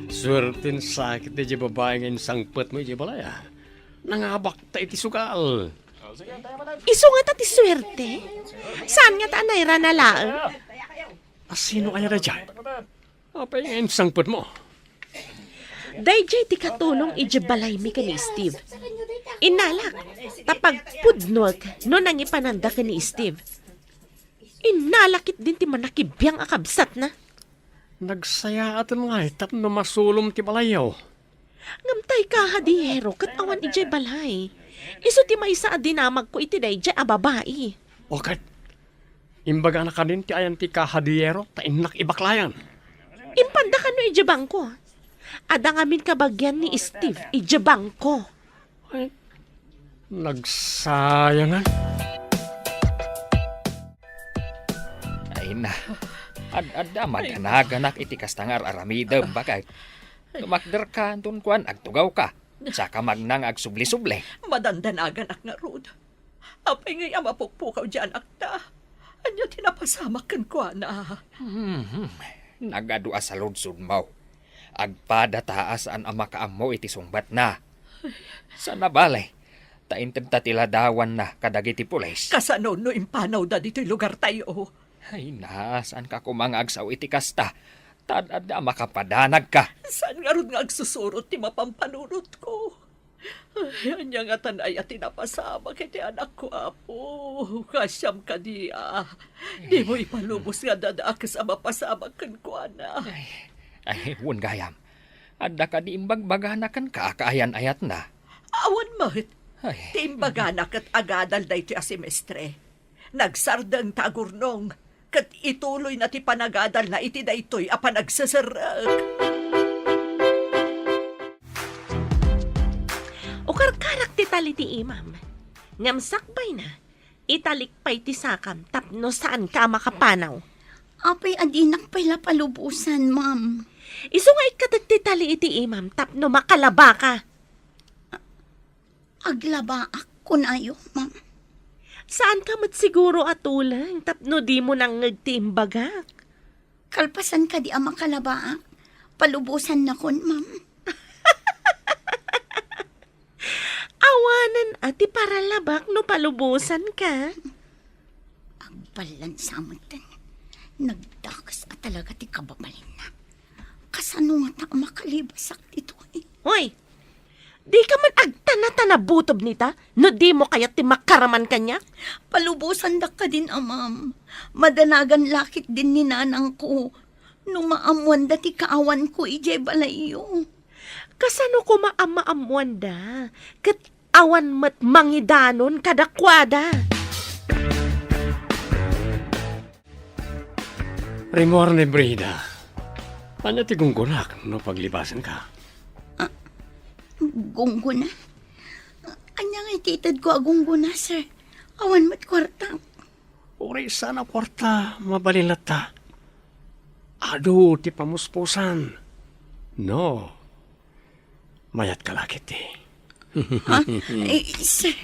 Suerten sakit diay babai nga insangpetmo idiay balay, a. Nangabakta iti sugal. Isu ngata ti suerte? Saan ngata a nairana laeng? A, sino aya daydiay? Apay nga insangpetmo? Daydiay ti katulong idiay balaymi ken ni Steve. Innalak, ta pagpudnoek no nangipananda ken ni Steve. Innalak ketdin ti manakibiang a kabsatna. Nagsayaaten ngay tapno masulom ti balayyo. Ngem tay kahadiyero ket awan idiay balay. Isu ti maysa a dinamagko iti daydiay a babai. O ket, imbagana kadin ti ayan ti kahadiyero ta innak ibaklayan. Impanda kano idiay bangko. Adda ngamin kabagian ni Steve idiay bangko. Ay, nagsayangan. Ay na, ad-adda madanaganak iti kasta nga ar-aramidem, baket. Tumakderka, anton kuan, agtugawka. Saka magna nga agsubli-subli. Madandanaganak ngarud. Apay ngay a mapukpukaw diay anakta? Ania ti napasamak kenkuana? Hmm, nagadu a saludsodmo. Agpada ta a saan a makaammo iti sungbatna. Sana bale, ta intedta ti ladawanna kadagiti pulis. Kasano no impanawda ditoy lugartayo? Ay na, saanka koma nga agsao iti kasta. Ta ad-adda a makapadanagka. Saan ngarud nga agsusurot ti mapan panunotko? Ay, ania ngatan aya ti napasamak iti anakko, Apo? Kasiam kadi a dimo ipalubos nga adda dakes a mapasamak kenkuana? Ay, ay, wen gayam. Adda kadi imbagbagana kenka a kaayan-ayatna? Awan met. Ay. Ti imbagana ket agadal daytoy a semestre. Nagsardeng ta agurnong, ket ituloyna ti panagadalna iti daytoy a panagseserrek. Ukarkarak ti tali ti imam. Ngem sakbayna, italik pay ti sakam tapno saanka a makapanaw. Apay a dinak pay la palubosan, ma'am? Isu nga ikkatek ti tali iti imam tapno makalabaka. Aglabaak, kunayo, ma'am. Saanka met siguro a tuleng tapno dimo nangngeg ti imbagak? Kalpasan kadi a makalabaak, palubosannakon, ma'am. Awanen a ti paralabak no palubosanka. Pallansa metten. Nagdakes a talaga ti kababalinna. Kasano ngata a makalibasak ditoy? Hoy! Dika man agtana-tana butob nita, no dimo kayat ti makaraman kaniak? Palubosandak kadin, amam. Madanagan la ketdin ni nanangko no maammoanda ti kaawanko idiay balayyo. Kasano koma a maammoanda? Ket awan met mangidanon kadakuada. Rimmuar ni Brida. Ania ti gunggonak no paglibasenka? Ah, gunggona? Ania ngay ti itedko a gunggona, sir? Awan met kuarta. Uray saan a kuarta, mabalin latta. Adu ti pamuspusan. No, mayatka la ketdi. Ha? Eh, sir,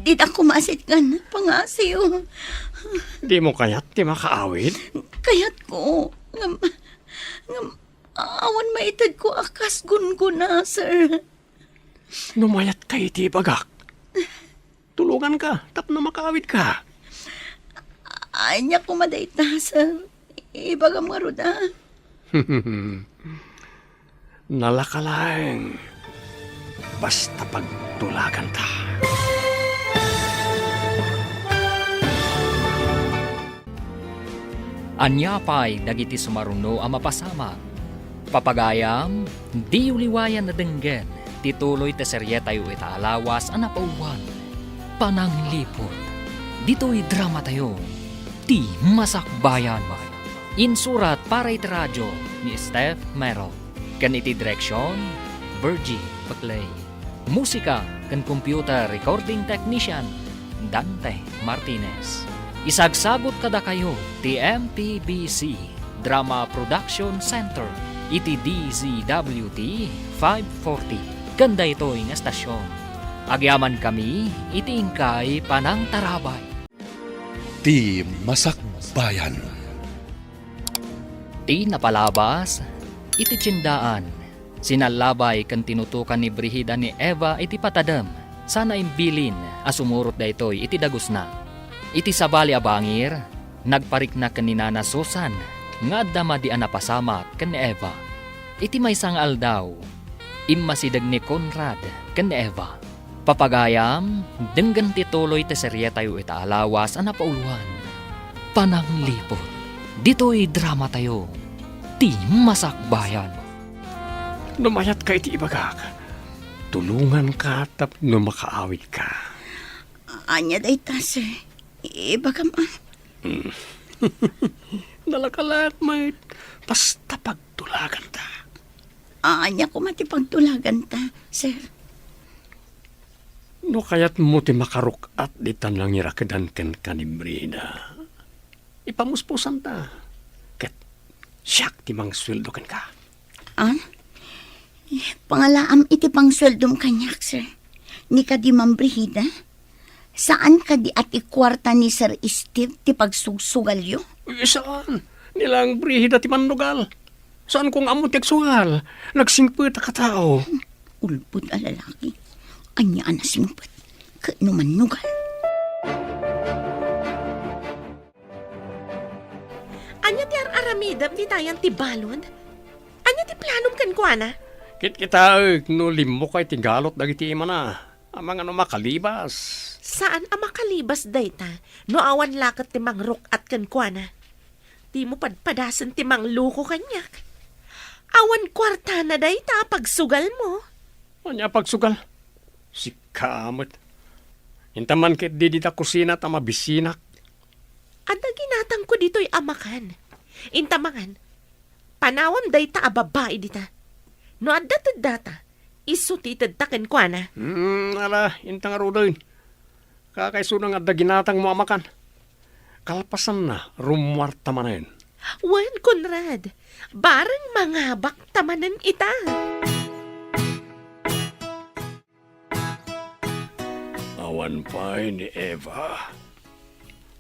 dita kumasit kan pangasiw. Dimo kayat ti makaawid? Kayatko. Ngem, ngem, awan maitedko a kas gunggona, sir. No mayatka iti ibagak, tulonganka tapno makaawidka. Ania koma dayta, sir? Ibagam ngarud, a. Nalaka laeng basta pagtulaganta. Ania pay dagiti sumaruno a mapasamak? Papagayam, diyo liwayan a denggen ti tuloy ti serietayo ita a lawas a napauluan, Panangliput. Ditoy dramatayo, Ti Masakbayan. Insurat para iti radio ni Steph Mero, ken iti direksion, Virgie Paclay. Musika ken computer recording technician, Dante Martinez. Isagsagut kadakayo ti M P B C Drama Production Center iti D Z W T five forty ken daytoy nga estasion. Agyamankami iti inkay panangtarabay. Ti Masakbayan. Ti napalabas iti tiendaan, sinallabay ken tinutokan ni Brigida ni Eva iti patadem, sana imbilin a sumurot daytoy iti dagusna. Iti sabali a bangir, nagparikna ken ni Nana Susan nga adda madi a napasamak ken ni Eva. Iti maysa nga aldaw, immasideg ni Conrad ken ni Eva. Papagayam, denggen ti tuloy ti serietayo ita a lawas a napauluan, Panangliput. Ditoy dramatayo, Ti Masakbayan. No mayatka iti ibagak, tulonganka tapno makaawidka. Ania dayta, sir? Ibagam, a. Hmm. Nalaka laeng met, basta pagtulaganta. Ania koma ti pagtulaganta, sir? No kayatmo ti makaruk-at dita nangirakedan kenka ni Brida, ipamuspusanta, ket siak ti mangsueldo kenka. Ah? Pangalaam iti pangsueldom kaniak, sir. Ni kadi, Ma'am Brigida? Saan kadi a ti kuarta ni Sir Steve ti pagsugsugalyo? Uy, saan? Ni laeng Brigida ti mannugal. Saanko nga ammo ti agsugal. Nagsingpet a katao. Ulbod a lalaki. Ania a nasingpet? Ket no mannugal? Ania ti ar-aramidem ditayan ti balud? Ania ti planom kenkuana? Kitkitaek no limmukay ti galot dagiti imana. Amangan no makalibas. Saan a makalibas dayta no awan la ket ti mangruk-at kenkuana. Dimo padpadasen ti mangloko kaniak. Awan kuartana dayta a pagsugalmo. Ania a pagsugal? Sika met. Inta man ketdi dita kusina ta mabisinak. Adda ginatangko ditoy a makan. Inta mangan. Panawam dayta a babai dita. No adda teddata, isu ti itedta kenkuana. Hmm, ala, inta ngaruden. Kakaisuna nga adda ginatangmo a makan. Kalpasanna, rummuarta manen. Wen, Conrad, bareng mangabakta manen ita. Awan pay ni Eva.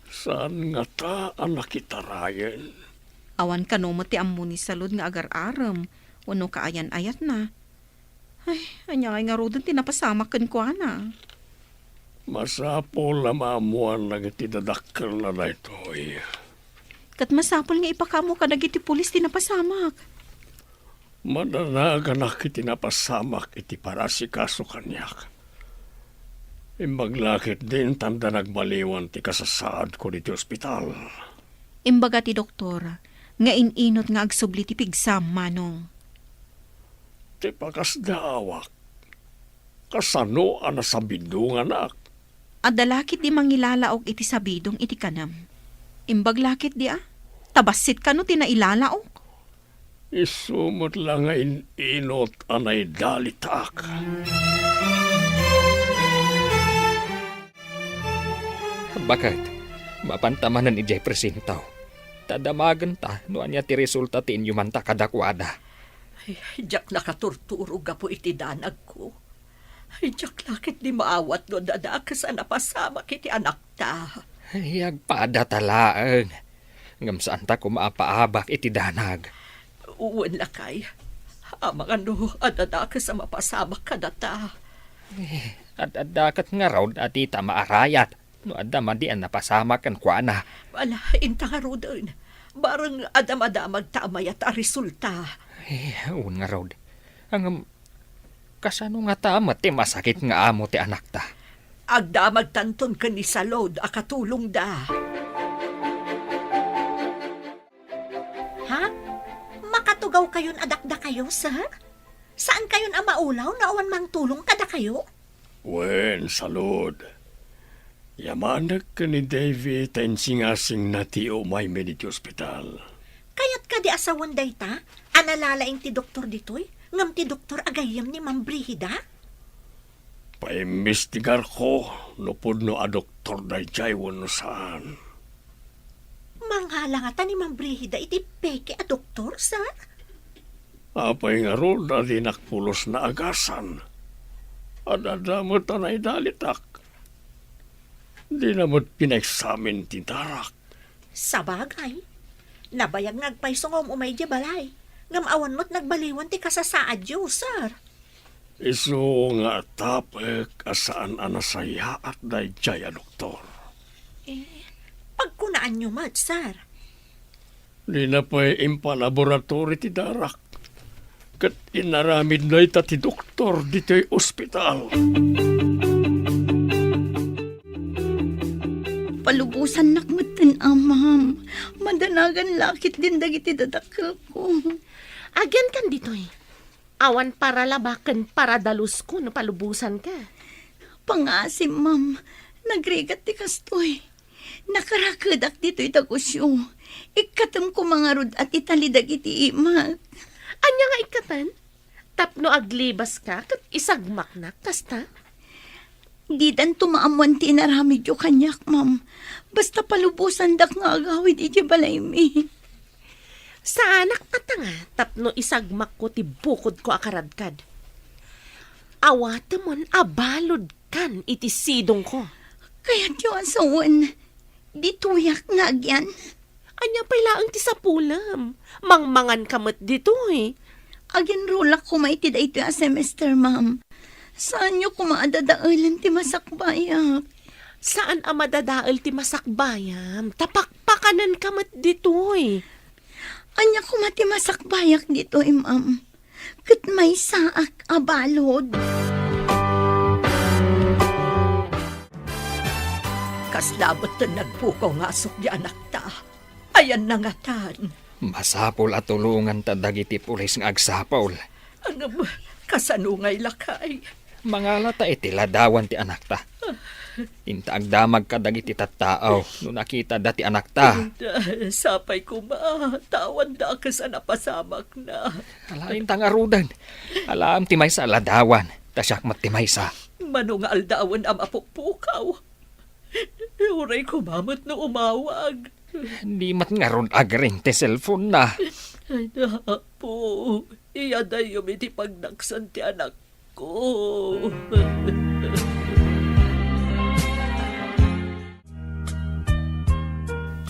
Saan ngata a nakitarayen? Awan kano met ti ammo ni Salud nga agar-arem wenno kaayan-ayatna. Ay, ania ngay ngaruden ti napasamak kenkuana? Masapul a maammuan dagiti dadakkelna daytoy. Ket masapul nga ipakaammo kadagiti pulis ti napasamak. Madanaganak iti napasamak iti parasikaso kaniak. Imbag la ketdi intanda nagbaliwan ti kasasaadko ditoy ospital. Imbaga ti doktor nga in-inot nga agsubli ti pigsam, Manong. Ti pakasdaawak, kasano a nasabidonganak? Adda la ketdi mangilalaok iti sabidong iti kanem. Imbag la ketdi a, ta bassit kano ti nailalaok. Isu met la nga in-inot a naidalitak. Baket, mapanta manen idiay presinto. Ta damagenta no ania ti resulta ti inyumanta kadakuada. Ay, diak nakaturturo gapu iti danagko. Ay, diak la ketdi maawat no adda dakes a napasamak iti anakta. Ay, agpadata laeng. Ngem saanta koma a paabak iti danag. Wen lakay, amangan no adda dakes a mapasamak kadata. Eh, ad-adda ket ngarud a dita maarayat no adda madi a napasamak kenkuana. Ala, inta ngaruden. Bareng adda madamagta a mayat a resulta. Eh, wen ngarud. Ngem, kasano ngata met ti masakit nga amo ti anakta? Agdamagtanton ken ni Salud a katulongda. Ha? Makatugawkayon a dakdakayo, sir? Saankayon a maulaw no awan mangtulong kadakayo? Wen, Salud. Yamanek ken ni Davy ta insingasingna ti umaymi ditoy ospital. Kayat kadi a sawen dayta a nalalaing ti doktor ditoy, ngem ti doktor a gayyem ni Ma'am Brigida? Paimbestigarko no pudno a doktor daydiay wenno saan. Mangala ngata ni Ma'am Brigida iti peke a doktor, sir? Apay ngarud a dinak pulos naagasan? Ad-adda met a naidalitak. Dina met pinaeksamin ti darak. Sabagay, nabayag nga agpayso nga um-umay idiay balay, ngem awan met nagbaliwan ti kasasaadyo, sir. Isu nga atapek a saan a nasayaat daydiay a doktor. Eh, pagkunaanyo met, sir. Dina pay impalaboratory ti darak. Ket inaramid dayta ti doktor ditoy ospital. Palubosannak metten, Amam. Madanagan la ketdin dagiti dadakkelko. Agyankan ditoy. Awan paralaba ken paradalusko no palubosanka. Pangaasim, ma'am. Nagrigat ti kastoy. Nakarakedak ditoy dagusyo. Ikkatem koma ngarud a ti tali dagiti imak. Ania nga ikkaten? Tapno aglibaska ket isagmaknak, kasta? Didanto maammoan ti inaramidyo kaniak, ma'am. Basta palubosandak nga agawid idiay balaymi. Saanak a tanga tapno isagmakko ti bukodko a karadkad. Awatemon a baludkan iti sidongko. Kayatyo a sawen, ditoyak nga agyan. Ania pay laeng ti sapulem? Mangmanganka met ditoy. Aginrulak koma iti daytoy a semester, ma'am. Saanyo koma a dadaelen ti masakbayak. Saan a madadael ti masakbayam, ta pakpakanenka met ditoy. Ania koma ti masakbayak ditoy, ma'am? Ket maysaak a balud. Kasla met ti nagpukaw nga asukdi anakta. Ayanna ngatan. Masapul a tulonganta dagiti pulis nga agsapul. Ngem, kasano ngay lakay? Mangalata iti ladawan ti anakta. Inta agdamag kadagiti tattao no nakitada ti anakta. Inta, sapay koma, ta awan dakes a napasamakna. Ala, inta ngaruden. Alaem ti maysa a ladawan, ta siak met ti maysa. Mano nga aldawen a mapukpukaw? Uray koma met no umawag. Di met ngarud agring ti cellphone-na. Ay, Apo, iyadayom iti pagdaksan ti anakko.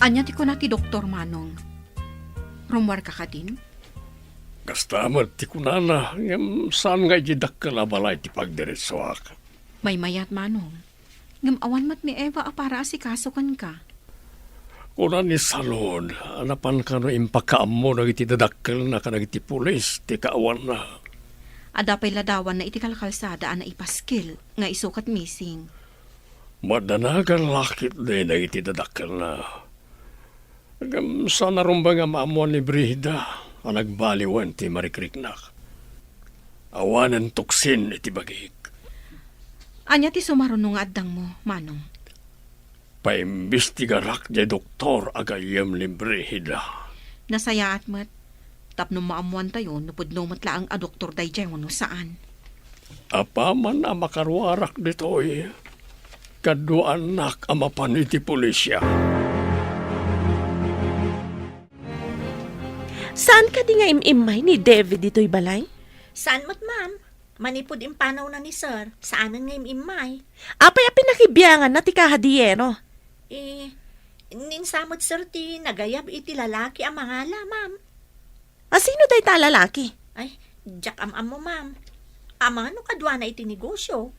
Ania ti kuna ti doktor, Manong? Rummuarka kadin? Kasta met ti kunana, ngem saan nga idiay dakkel a balay ti pagdiretsuak. Maymayat, Manong. Ngem awan met ni Eva a para asikaso kenka. Kuna ni Salud a napan kano impakaammo dagiti dadakkelna kadagiti pulis ti kaawanna. Adda pay ladawanna iti kalkalsada a naipaskil nga isu ket missing. Madanagan la ketdi dagiti dadakkelna. Ngem saan a rumbeng a maammuan ni Brigida a nagbaliwen ti marikriknak. Awanen tuksin iti bagik. Ania ti sumaruno nga addangmo, Manong? Paimbestigarak diay doktor a gayyem ni Brigida. Nasayaat met. Tapno maammuantayo no pudno met laeng a doktor daydiay wenno saan. Apaman a makaruarak ditoy, kaduaannak a mapan iti pulisya. Saan kadi nga im-immay ni David ditoy balay? Saan met, ma'am. Manipud impanawna ni Sir, saanen nga im-immay. Apay a pinakibianganna ti kahadiyero? Eh, ninsa met, Sir, ti nagayab iti lalaki a mangala, ma'am. A sino dayta a lalaki? Ay, diak am-ammo, ma'am. Amangan no kaduana iti negosyo.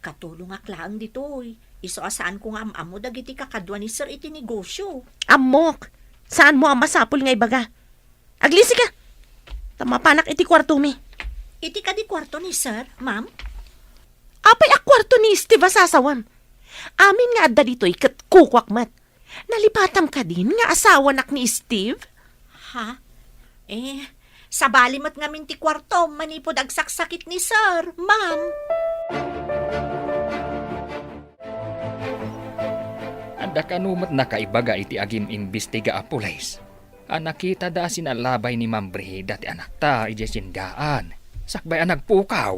Katulongak laeng ditoy. Isu a saanko nga am-ammo dagiti kakadua ni Sir iti negosyo. Ammok. Saanmo a masapul nga ibaga. Aglisika! Ta mapanak iti kuartomi. Iti kadi kuarto ni Sir, ma'am? Apay a kuarto ni Steve a sasawam? Amin nga adda ditoy ket kukuak met. Nalipatam kadin nga asawanak ni Steve? Ha? Eh, sabali met ngamin ti kuartom manipud agsaksakit ni Sir, ma'am. Adda kano met nakaibaga iti agim-imbestiga a pulis a nakitada a sinalabay ni Ma'am Brigida ti anakta idiay sindaan, sakbay a nagpukaw.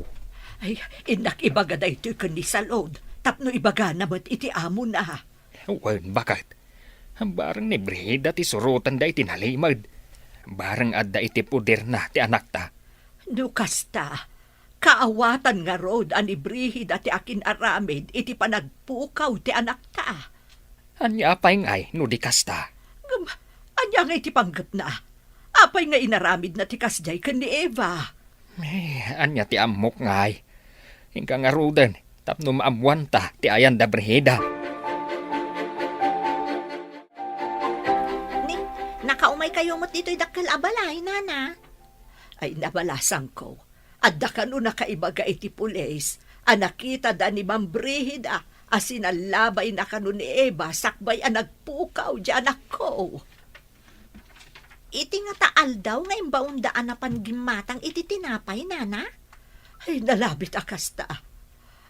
Ay, innak ibaga daytoy ken ni Salud, tapno ibagana met iti amona. Wen, baket. Bareng ni Brigida ti surotenda iti nalimed. Bareng adda iti poderna ti anakta. No kasta, kaawatan ngarud a ni Brigida ti akin-aramid iti panagpukaw ti anakta. Ania pay ngay no di kasta? Ngem, ania ngay ti panggepna? Apay nga inaramidna ti kasdiay ken ni Eva? Eh, ania ti ammok ngay? Inka ngaruden tapno maammuanta ti ayan da Brigida. Ni, nakaumaykayo met ditoy dakkel a balay, nana? Ay, nabalasangko. Adda kano nakaibaga iti pulis a nakitada ni Ma'am Brigida a sinalabayna kano ni Eva sakbay a nagpukaw diay anakko. Iti ngata aldaw nga imbaonda a napan gimmatang iti tinapay, nana? Ay, nalabit a kasta.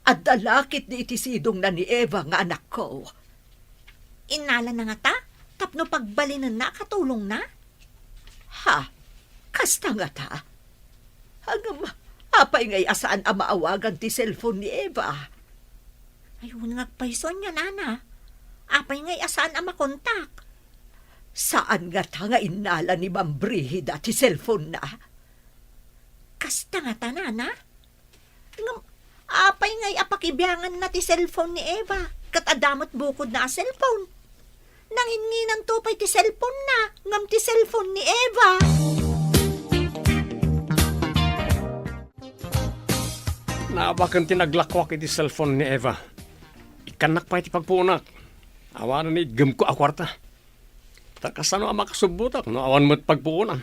Adda la ketdi iti sidongna ni Eva nga anakko. Innalana ngata tapno pagbalinenna a katulongna? Ha? Kasta ngata? Ngem, apay ngay a saan a maawagan ti cellphone ni Eva? Ay, wen nga agpayso ania, nana. Apay ngay a saan a makontak? Saan ngata nga innala ni Ma'am Brigida ti cellphone-na? Kasta ngata, nana? Ngem, apay ngay a pakibianganna ti cellphone ni Eva, ket adda met bukodna a cellphone? Nanginnginanto pay ti cellphone-na, ngem ti cellphone ni Eva. Naabaken ti naglakuak iti cellphone ni Eva. Ikkannak pay ti pagpuonak. Awanen ni itgemko a kuarta. Ta kasano a makasubbotak no awan met pagpuonan?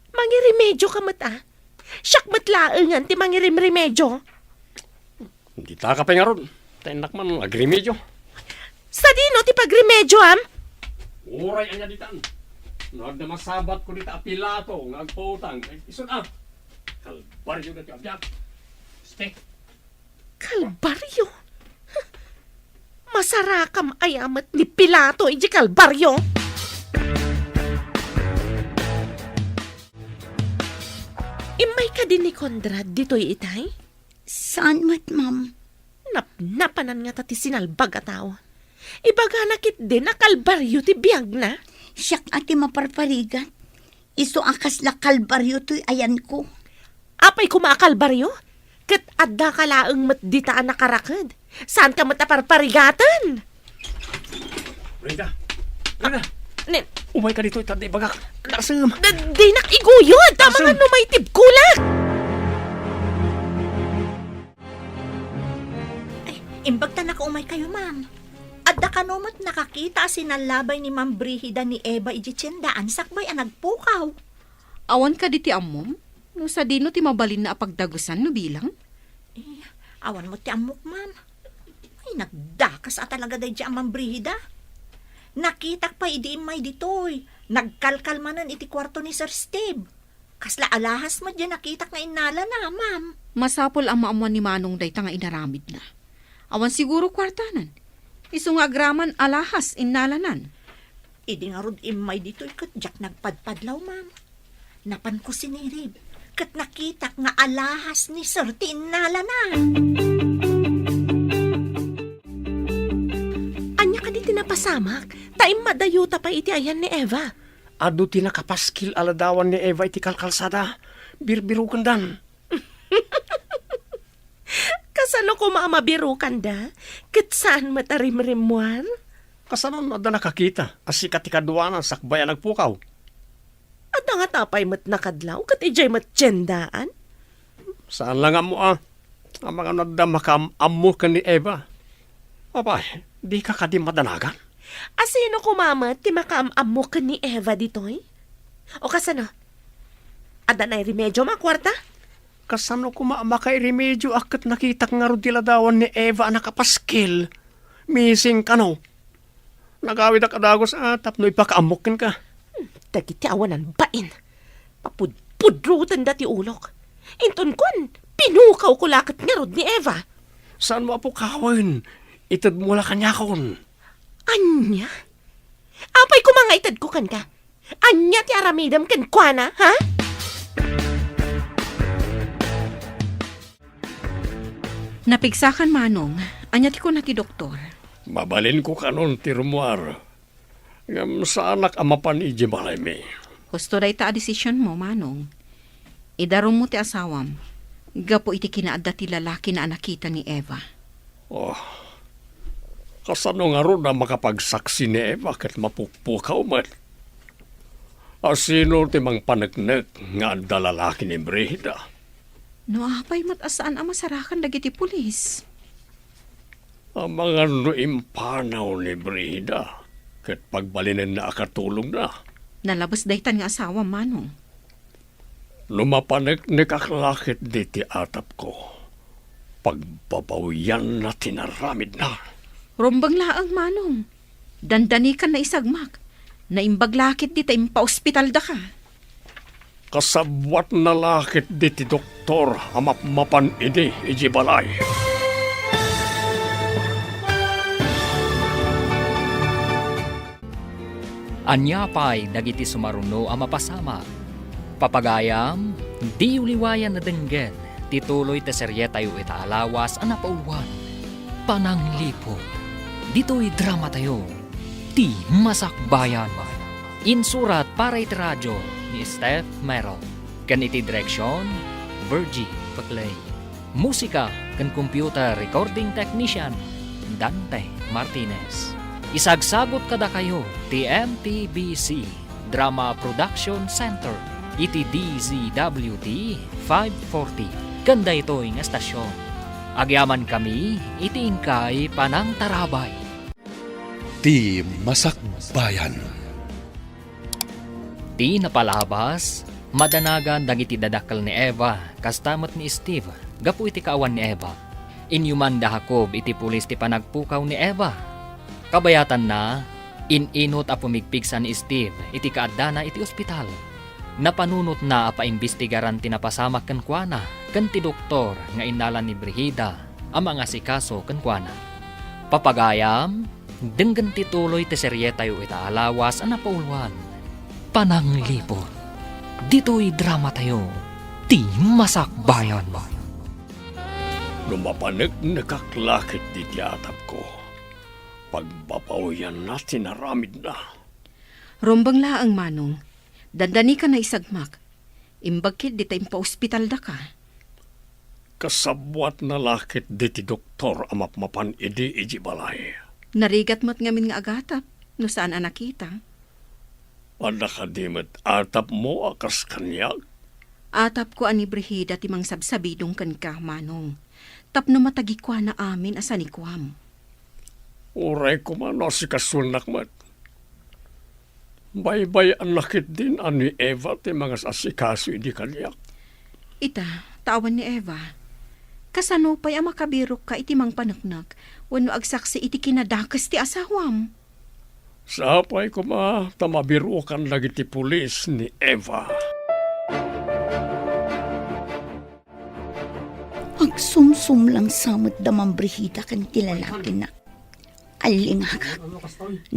Mangirimedioka met, a? Siak met laengen ti mangirimremedio. Ditaka pay ngarud, ta innak man agremedio. Sadino ti pagremedioam? Uray ania ditan. No adda masabatko dita a Pilato nga agpautang, ay, isun a. Kalbario daytoy a biag. Ste. Kalbario? Masarakam aya met ni Pilato idiay Kalbario? Immay kadi ni Conrad ditoy itay? Saan met, ma'am. Napnapanan ngata ti sinalbag a tao. Ibagana ketdin a kalbario ti biagna. Siak a ti maparparigat. Isu a kasla kalbario toy ayanko. Apay koma a kalbario? Ket addaka laeng met dita a nakaraked. Saanka met a parparigaten? Rita! Rita! Nen. Umayka ditoy, ta adda ibagak. Narsem. Da-, dinak iguyod! Tama nga no maitibkolak! Ay, Imbag ta nakaumaykayo, ma'am. Adda kano met nakakita a sinallabay ni Ma'am Brigida ni Eva idiay tiendaan sakbay a nagpukaw? Awan kadi ti ammom? No sadino ti mabalinna a pagdagusan no bilang? Eh, awan met ti ammok, ma'am. Ay, nagdakas a talaga daydiay a Ma'am Brigida. Nakitak pay idi immay ditoy. Nagkalkal manen iti kuarto ni Sir Steve. Kasla alahas met diay nakitak nga innalana, ma'am. Masapul a maammuan ni Manong dayta nga inaramidna. Awan siguro kuartanan. Isu nga agraman alahas innalanan. Idi ngarud immay ditoy ket diak nagpadpadlaw, ma'am. Napanko sinirib, ket nakitak nga alahas ni Sir ti innalana. Ania kadi ti napasamak? Ta immadayuta pay iti ayan ni Eva. Adu ti nakapaskil a ladawan ni Eva iti kalkalsada. Birbirukendan. Kasano koma a mabirukanda? Ket saan met a rimrimmuar? Kasano no adda nakakita a sika ti kaduana sakbay a nagpukaw? Adda ngata pay met nakadlaw ket idiay met tiendaan? Saan la nga ammo a, amangan no adda makaam-ammo ken ni Eva. Apay, dika kadi madanagan? A sino koma met ti makaam-ammo ken ni Eva ditoy? O kasano? Adda nairemedio a kuarta? Kasano koma a makairemedio a ket nakitak ngarud ti ladawan ni Eva a nakapaskil? Missing kano? Nagawidak a dagus a tapno ipakaammok kenka. Hmm, dagiti awanan bain. Papudpudrotenda ti ulok. Inton kuan, pinukawko la ket ngarud ni Eva. Saanmo a pukawen? Itedmo la kaniakon. Ania? Apay koma nga itedko kenka? Ania ti aramidem kenkuana, ha? Napigsakan, Manong. Ania ti kuna ti doktor? Mabalinko kanon ti rummuar. Ngem saanak a mapan idiay balaymi. Husto dayta a desisionmo, Manong. Idarummo ti asawam gapu iti kinaadda ti lalakina a nakita ni Eva. Oh, kasano ngarud a makapagsaksi ni Eva ket mapukpukaw met? A sino ti mangpaneknek nga adda lalaki ni Brigida? No apay met a saan a masarakan dagiti pulis? Amangan no impanaw ni Brigida ket pagbalinenna a katulongna. Nalabes daytan nga asawam, Manong. No mapaneknekak la ketdi ti atapko, pagbabawianna ti naramidna. Rumbeng laeng, Manong. Dandanikan naisagmak. Naimbag la ketdi ta impaospitaldaka. Kasabuatna la ketdi ti doktor a mapmapan idi idiay balay. Ania pay dagiti sumaruno a mapasamak? Papagayam, diyo liwayan a denggen ti tuloy ti serietayo ita a lawas a napauluan, Panangliput. Ditoy dramatayo, Ti Masakbayan. Insurat para iti radio ni Steph Merrill, ken iti direksion, Virgie Paclay. Musika ken computer recording technician, Dante Martinez. Isagsagut kadakayo ti M T B C Drama Production Center iti D Z W T five forty ken daytoy nga estasion. Agyamankami iti inkay panangtarabay. Ti Masakbayan. Ti napalabas, madanagan dagiti dadakkel ni Eva, kasta met ni Steve, gapu iti kaawan ni Eva. Inyuman da Jacob iti pulis ti panagpukaw ni Eva. Kabayatanna, in-inut a pumigpigsa ni Steve iti kaaddana iti ospital. Napanunotna a paimbestigaran ti napasamak kenkuana ken ti doktor nga innala ni Brigida a mangasikaso kenkuana. Papagayam, denggen ti tuloy ti serietayo ita a lawas a napauluan, Panangliput. Ditoy dramatayo, Ti Masakbayan. No mapaneknekak la ketdi ti atapko, pagbabawianna ti naramidna. Rumbeng laeng, Manong. Dandanikan naisagmak. Imbag ketdi ta impaospitaldaka. Kasabuatna la ketdi ti doktor a mapmapan idi idiay balay. Narigat met ngamin nga agatap no saan a nakita. Adda kadi met atapmo a kas kaniak? Atapko a ni Brigida ti mangsabsabidong kenka, Manong. Tapno matagikuana amin a sanikuam. Uray koma no asikasuennak met. Baybay-anna ketdin a ni Eva ti mangas-asikaso idi kaniak. Ita, ta awan ni Eva. Kasano pay a makabirokka iti mangpaneknek wenno agsaksi iti kinadakes ti asawam? Sapay koma ta mabirokan dagiti pulis ni Eva. Agsumsumlang sa met da Ma'am Brigida ken ti lalakina. Allingagak,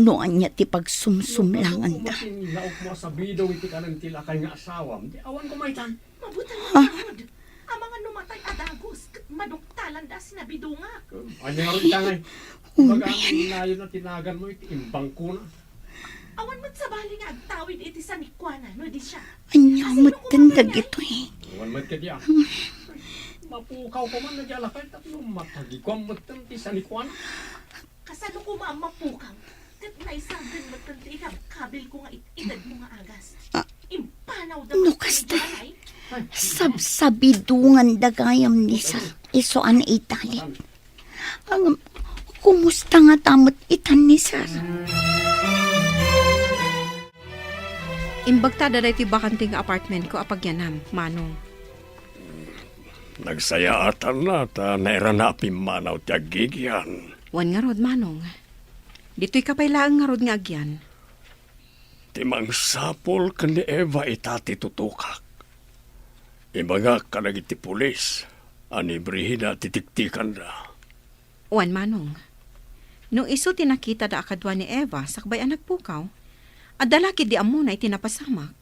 no ania ti pagsumsumlanganda. Laok mo a sabido iti kanan ti lakay nga asawam. Di awan ko maitan. Mabuti nga Ha? Amangan no matay a dagus, ket maduktalanda a sinabidongak. Ania nga ita ngay? Baga ang inayon na tinagan mo iti imbangkuna. Awan met sabali nga agtawid iti sanikuana, no di siya. Ania Kasino met kung ten mamangay? Dagitoy? Awan met kadi ah. Mapukaw ko man na di alakay tapno matagikuan met ten ti sanikuana. Kasano koma a mapukaw? Ket naisagden met ten ti ikabkabil ko nga it-itedmo nga agas. Ah, Impanaw da no met kasta, dagiti alay. Sabsabidongan da gayam ni Sir. Isu a naitalit. Ang, kumusta nga ta met itan ni Sir? Imbagta da daytoy bakante nga apartment ko a pagyanam, Manong. Nagsayaatanna ta nairana a pimmanaw ti aggigyan. Wen ngarud, Manong. Ditoy ka pay laeng ngarud nga agyan. Ti mangsapul ken ni Eva ita ti tutokak. Ibagak kadagiti pulis a ni Brigida ti tiktikanda. Wen, Manong. No isu ti nakitada a kadua ni Eva sakbay a nagpukaw, adda la ketdi ammona iti napasamak.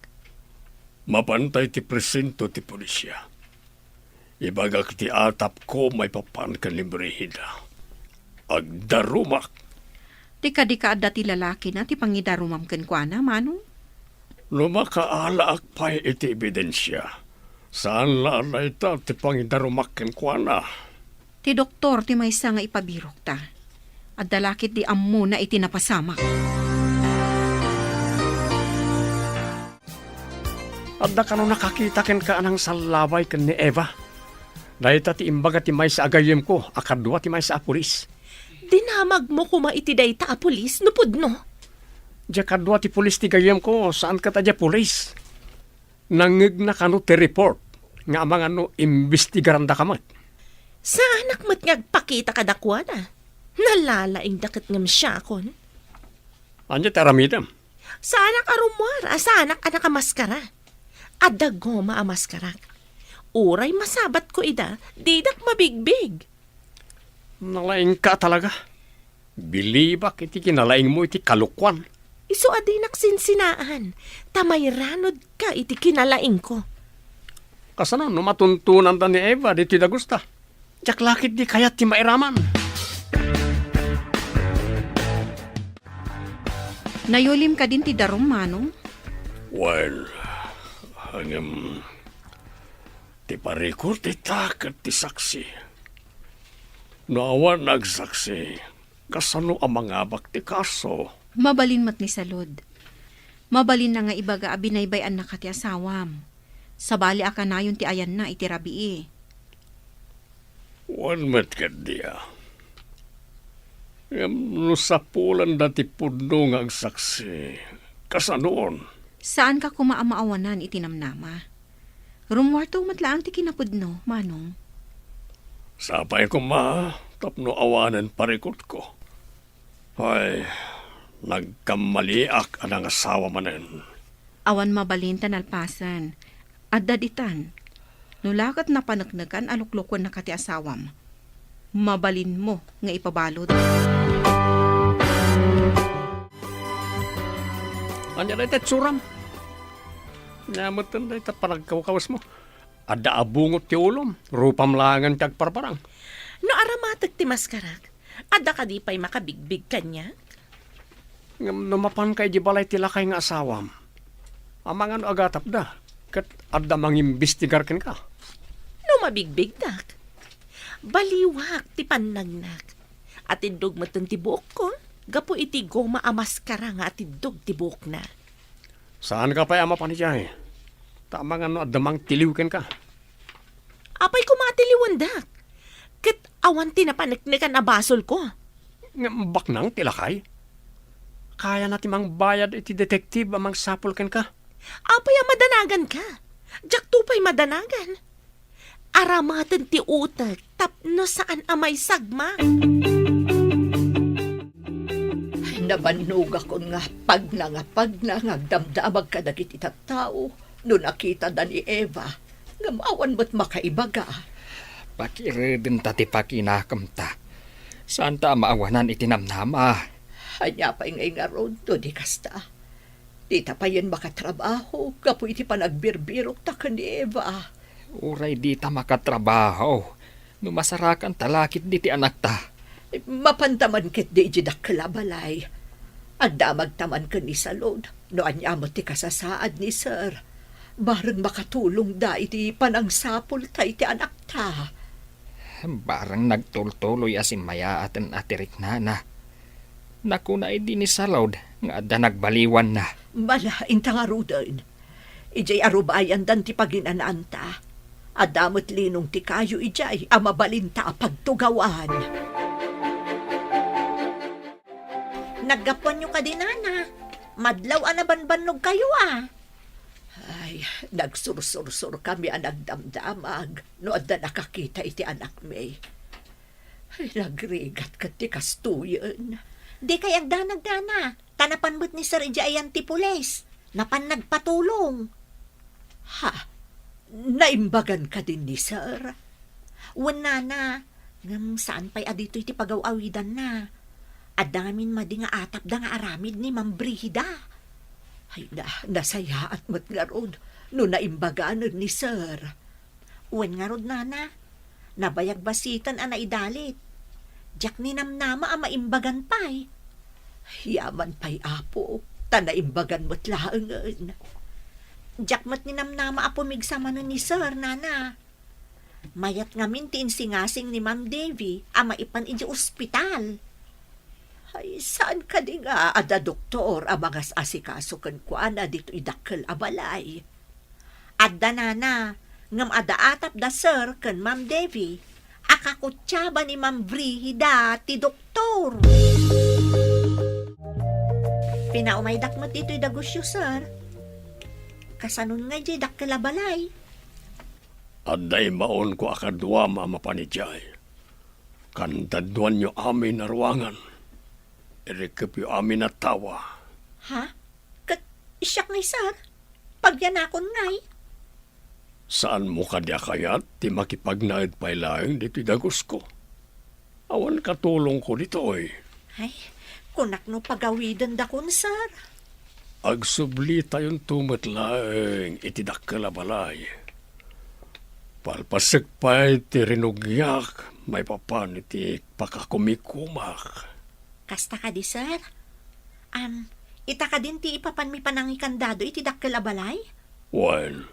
Mapantay ti presinto ti polisia. Ibagak ti atapko maipapan ken ni Brigida. Agdarumak. Ti kadi ka adda ti lalakina ti pangidarumam kenkuana, Manong? No makaalaak pay iti ebidensia, saan la a dayta ti pangidarumak kenkuana. Ti doktor ti maysa nga ipabirokta. Adda la ketdi ammona iti napasamak. Adda kano nakakita kenka a nangsallabay ken ni Eva? Dayta ti imbaga ti maysa a gayyemko a kadua ti maysa a pulis. Dinamagmo koma iti dayta a pulis no pudno? Dia kadua ti pulis ti gayyemko, saan ket a dia pulis. Nangngegna kano ti report nga amangan no imbestigarandaka met. Saanak met nga agpakita kadakuada. Nalalaingda ket ngem siakon. Ania ti aramidem? Saanak a rummuar a saanak a nakamaskara. Adda goma a maskarak. Uray masabatko ida, didak mabigbig. Nalaingka talaga. Bilibak iti kinalaingmo iti kalokuan. Isu a dinak sinsinaan, ta mairanudka iti kinalaingko. Kasano no matuntonanda ni Eva ditoy dagusta? Diak la ketdi kayat ti mairaman. Nayulim kadin ti darum, Manong? Well, ngem, ti parikut ita ket ti saksi. No awan nagsaksi, kasano a mangabak ti kaso? Mabalin met ni Salud. Mabalinna nga ibaga a binaybay-annaka ti asawam. Sabali a kanayon ti ayanna iti rabii. Wen met ketdi a. Ngem no sapulanda ti pudno nga agsaksi, kasanoon? Saanka koma a maawanan iti namnama. Rummuarto met laeng ti kinapudno, Manong. Sapay koma tapno awanen parikutko. Ay, nagkammaliak a nangasawa manen. Awan mabalin ta nalpasen. Adda ditan. No la ket napaneknekan a luklukuennaka ti asawam, mabalinmo nga ipabalud. Ania dayta itsuram? Ania metten dayta panagkawkawesmo? Adda a bungot ti ulom, rupam laengen ti agparparang. No aramatek ti maskarak, adda kadi pay makabigbig kaniak? Ngem no mapanka idiay balay ti lakay nga asawam, amangan no agatapda, ket adda mangimbestigar kenka. No mabigbigdak, baliwak ti pannagnak. Atiddog metten ti buokko, gapu iti goma a maskara nga atiddog ti buokna. Saanka pay a mapan idiay, ta amangan no adda mangtiliw kenka. Apay koma a tiliwendak? Ket Awan ti napaneknekan a basolko. Ngem baknang ti lakay? Kayana ti mangbayad iti detective a mangsapul kenka. Apay a madanaganka? Diakto pay madanagan. Aramaten ti utek tapno saan a maisagma. Nabannogakon nga pagna nga pagna nga agdamdamag kadagiti tattao no nakitada ni Eva, ngem awan met makaibaga. Pakiredenta ti pakinakemta. Saanta a maawanan iti namnama. Ania pay ngay ngarud no di kasta? Dita payen makatrabaho gapu iti panagbirbirokta ken ni Eva. Uray dita makatrabaho, no masarakanta la ketdi ti anakta. Mapanta man ketdi idiay dakkel a balay. Agdamagta man ken ni Salud, no ania met ti kasasaad ni Sir. Bareng makatulongda iti panangsapulta iti anakta. Bareng nagtultuloy a simmayaaten a ti riknana. Nakuna idi ni Salud nga adda nagbaliwanna. Malainta ngaruden. Idiay arubayandan ti paginanaanta. Adda met linong ti kayo idiay a mabalinta a pagtugawan. Naggapuanyo kadi, Nana. Madlaw a nabanbannogkayo, a. Ay, nagsursursurkami a nagdamdamag no adda nakakita iti anakmi. Ay, nagrigat ket ti kastoyen. Dikay agdanag, Nana, ta napan met ni Sir idiay ayan ti pulis. Napan nagpatulong. Ha? Naimbagan kadin ni Sir? Wen, Nana, ngem saan pay a ditoy ti pagaw-awidanna. Adda ngamin madi nga atapda nga aramid ni Ma'am Brigida. Ay na, nasayaat met ngarud no naimbaganen ni Sir. Wen ngarud, Nana, nabayag basiten a naidalit. Diak ninamnama a maimbagan pay. Yaman pay, Apo, ta naimbagan met laengen. Diak met ninamnama a pumigsa manen ni Sir, Nana. Mayat ngamin ti insingasing ni Ma'am Devi a maipan idiay ospital. Ay, saan kadi nga adda doktor a mangas-asikaso kenkuana ditoy dakkel a balay? Adda, Nana, ngem adda atapda Sir ken Ma'am Devi a kakutiaba ni Ma'am Brigida ti doktor. Pinaumaydak met ditoy dagusyo, Sir. Kasanon nga idiay dakkel a balay? Adda immaonko a kaduam a mapan idiay. Kandaduanyo amin a ruangan. Irikepyo amin a tawa. Ha? Ket siak ngay, Sir? Pagyanakon ngay? Saanmo kadi a kayat ti makipagnaed pay laeng ditoy dagusko? Awan katulongko ditoy. Ay, kunak no pagawidendakon, Sir. Agsublitayonto met laeng iti dakkel a balay. Palpasek pay ti rinugyak maipapan iti pakakumikumak. Kasta kadi, Sir? Am, ita kadin ti ipapanmi panangikandado iti dakkel a balay? Wen,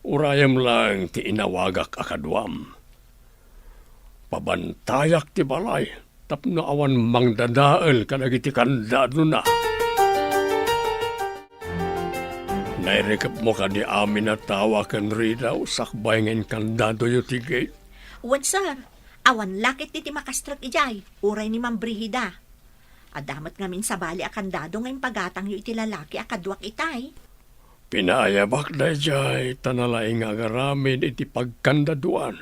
urayem laeng ti inawagak a kaduam. Pabantayak ti balay tapno awan mangdadael kadagiti kandadona. Nairikepmo kadi amin a tawa ken ridaw sakbay nga inkandadoyo ti gate? Wen, sir. Awan la ketdi ti makastrek idiay, uray ni Ma'am Brigida. Adda met ngamin sabali a kandado nga impagatangyo iti lalaki a kaduak itay. Pinaayabak daydiay ta nalaing nga agaramid iti pagkandaduan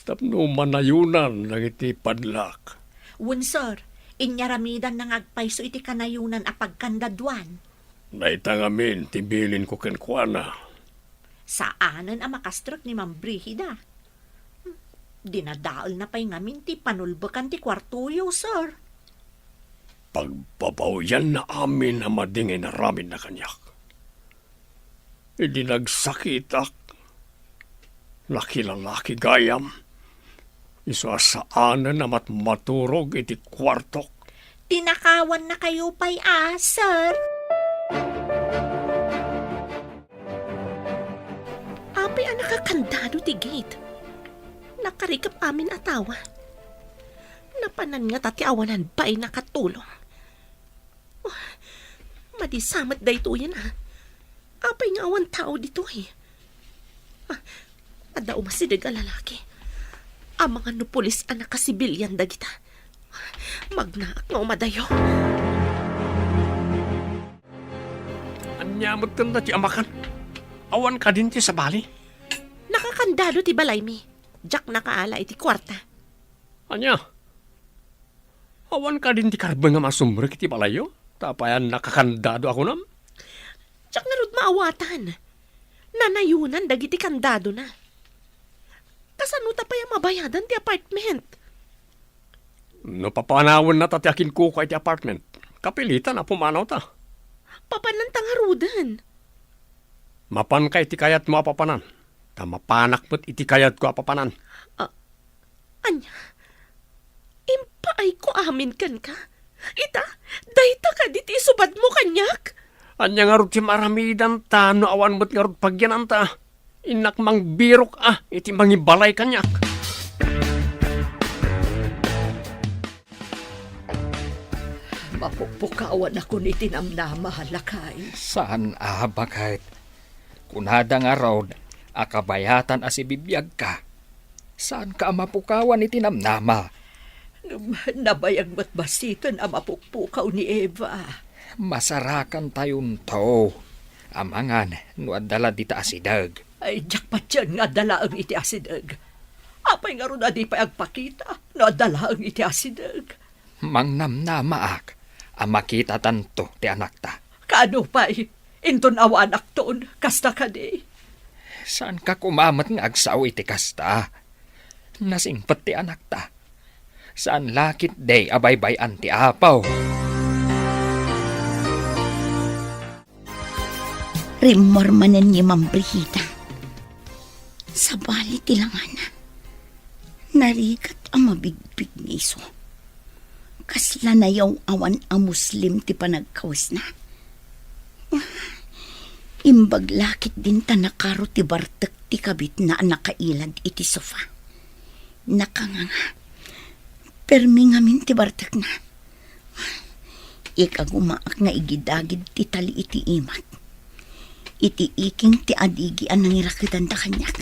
tapno manayonan dagiti padlak. Wen, sir, inyaramidanna nga agpayso iti kanayonan a pagkandaduan. Dayta ngamin ti bilinko kenkuana. Saanen a makastrek ni Ma'am Brigida. Hmm, dinadaelna pay ngamin ti panulbekan ti kuartoyo, sir. Pagbabawianna amin a madi nga inaramidna kaniak. Idi nagsakitak, nakilalaki gayam, isu a saanen a matmaturog iti kuartok. Tinakawannakayo pay a, sir. Apay a nakakandado ti gate? Nakarikep amin a tawa. Napanan ngata ti awanan bain a katulong. Oh, madi sa met daytoyen a. Apay nga awan tao ditoy? Ah, adda umasideg a lalaki. Amangan no pulis a nakasibilian dagita. Magnaak nga umadayo. Ania met kanta ti amakan? Awan kadin ti sabali? Nakakandado ti balaymi. Diak nakaala iti kuarta. Ania? Awan kadin ti karbeng a masumrek iti balayyo? Ta apay a nakakandado a kunam? Diak ngarud maawatan. Nanayonan dagiti kandadona. Kasano ta pay a mabayadan ti apartment? No papanawennata ti akinkukua iti apartment, kapilitan a pumanawta. Papananta ngaruden. Mapanka iti kayatmo a papanan, ta mapanak met iti kayatko a papanan. Ah, ania? Impaayko amin kenka? Ita, dayta kadi ti isubadmo kaniak? Ania ngarud ti maaramidanta no awan met ngarud pagyananta? Innak mangbirok a iti mangibalay kaniak. Mapukpukawanakon iti namnama, lakay. Saan a, baket. Kunada ngarud a kabayatan a sibibiagka. Saanka a mapukawan iti namnama. Ngem nabayag met basiten a mapukpukaw ni Eva. Masarakantayonto. Amangan no adda la dita asideg. Ay, diak patien nga adda laeng iti asideg. Apay ngarud a di pay agpakita no adda laeng iti asideg? Mangnamnamaak a makitatanto ti anakta. Kaano pay? Inton awanakton, kasta kadi? Saanka koma met nga agsao iti kasta? Nasingpet ti anakta. Saan la ketdi a baybay-an ti Apo. Rimmor manen ni Ma'am Brigida. Sabali ti langana. Narigat a mabigbig ni isu. Kasla nayaw-awan a Muslim ti panagkawesna. Imbag la ketdin ta nakaro ti bartek ti kabitna a nakailad iti sofa. Nakanganga. Permi ngamin ti bartekna. Ikagumaak nga igidagid ti tali iti imak. Iti iking ti adigi a nangirakidanda kaniak.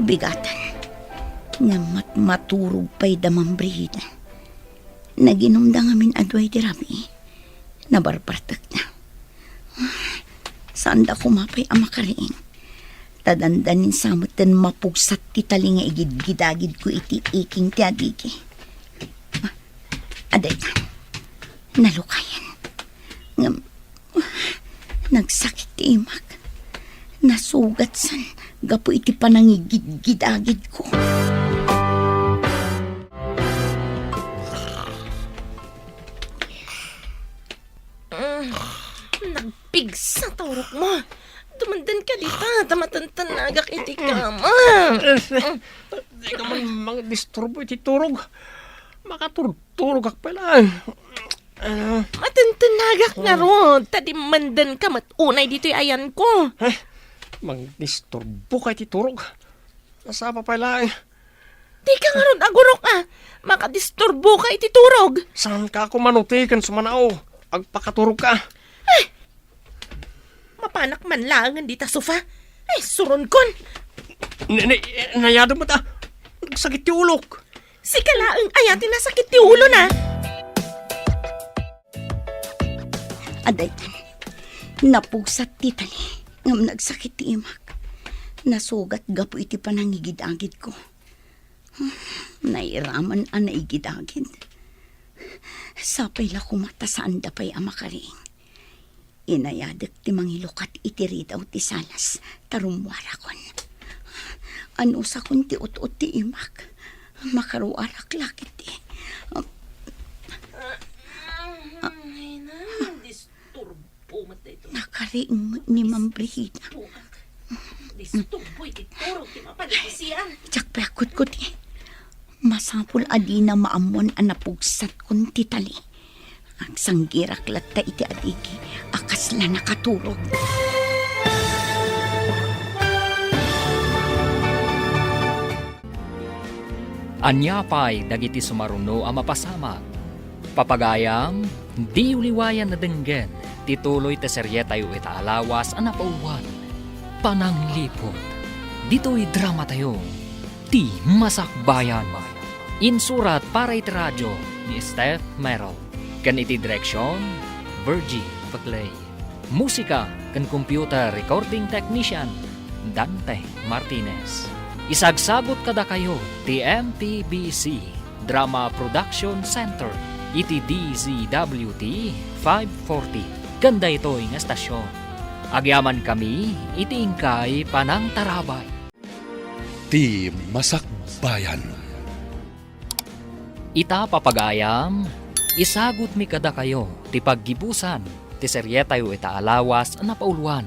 Bigatan. Ngem met maturog pay da Ma'am Brigida. Naginumda ngamin a dua idi rabii. Nabarbartekna. Saanda koma pay a makariing. Ta dandanin sa metten mapugsat ti tali nga igidgidagidko iti iking ti adigi. Adayta. Nalukayan. Ngem, nagsakit ti imak. Nasugatsan gapu iti panangigidgidagidko. Mm, nagpigsa ta urokmo. Dumandanka dita, ta matentenagak iti kama. Dika man mangdisturbo iti turog. Makaturturogak pay laeng. Ah. Matentenagak ngarud, ta dimmandanka met unay ditoy ayanko. Eh, mangdisturboka iti turog. Nasapa pay laeng. Dika ngarud agurok a makadisturboka iti turog. Saanka a kumanuti ken sumanao. Agpakaturogka. Ay! Mapanak man laengen dita sofa. Ay, suronkon. Ni, ni, nayadem met a. Nagsakit ti ulok. Sika laeng aya ti nasakit ti ulona. Adaytan, napugsat ti tali, ngem nagsakit ti imak. Nasugat gapu iti panangigidagidko. Nairaman a naigidagid. Sapay la koma ta saanda pay a makariing. Inayadek ti mangilukat iti ridaw ti salas, ta rummuarakon. Anusakon ti ut-ut ti imak. Makaruarak la ketdi. Ay, na, disturbo met daytoy. Nakariing met ni Ma'am Brigida. Disturbo iti turog ti mapanagisian. Diak pay a kutkuti. Masapul a dina maammuan a napugsatkon ti tali. Agsanggirak latta iti adigi a kasla nakaturog. Ania pay dagiti sumaruno a mapasamak? Papagayam, diyo liwayan a denggen ti tuloy ti serietayo ita a lawas a napawan, Panangliput. Ditoy dramatayo, Ti Masakbayan. Insurat para iti radio ni Steph Merrill. Ken iti direksion, Virgie Paclay. Musika ken computer recording technician, Dante Martinez. Isagsagut kadakayo ti M P B C Drama Production Center iti D Z W T five forty ken daytoy nga estasion. Agyamankami iti inkay panangtarabay. Ti Masakbayan. Ita, papagayam, isagutmi kadakayo ti paggibusan ti serietayo ita a lawas a napauloan,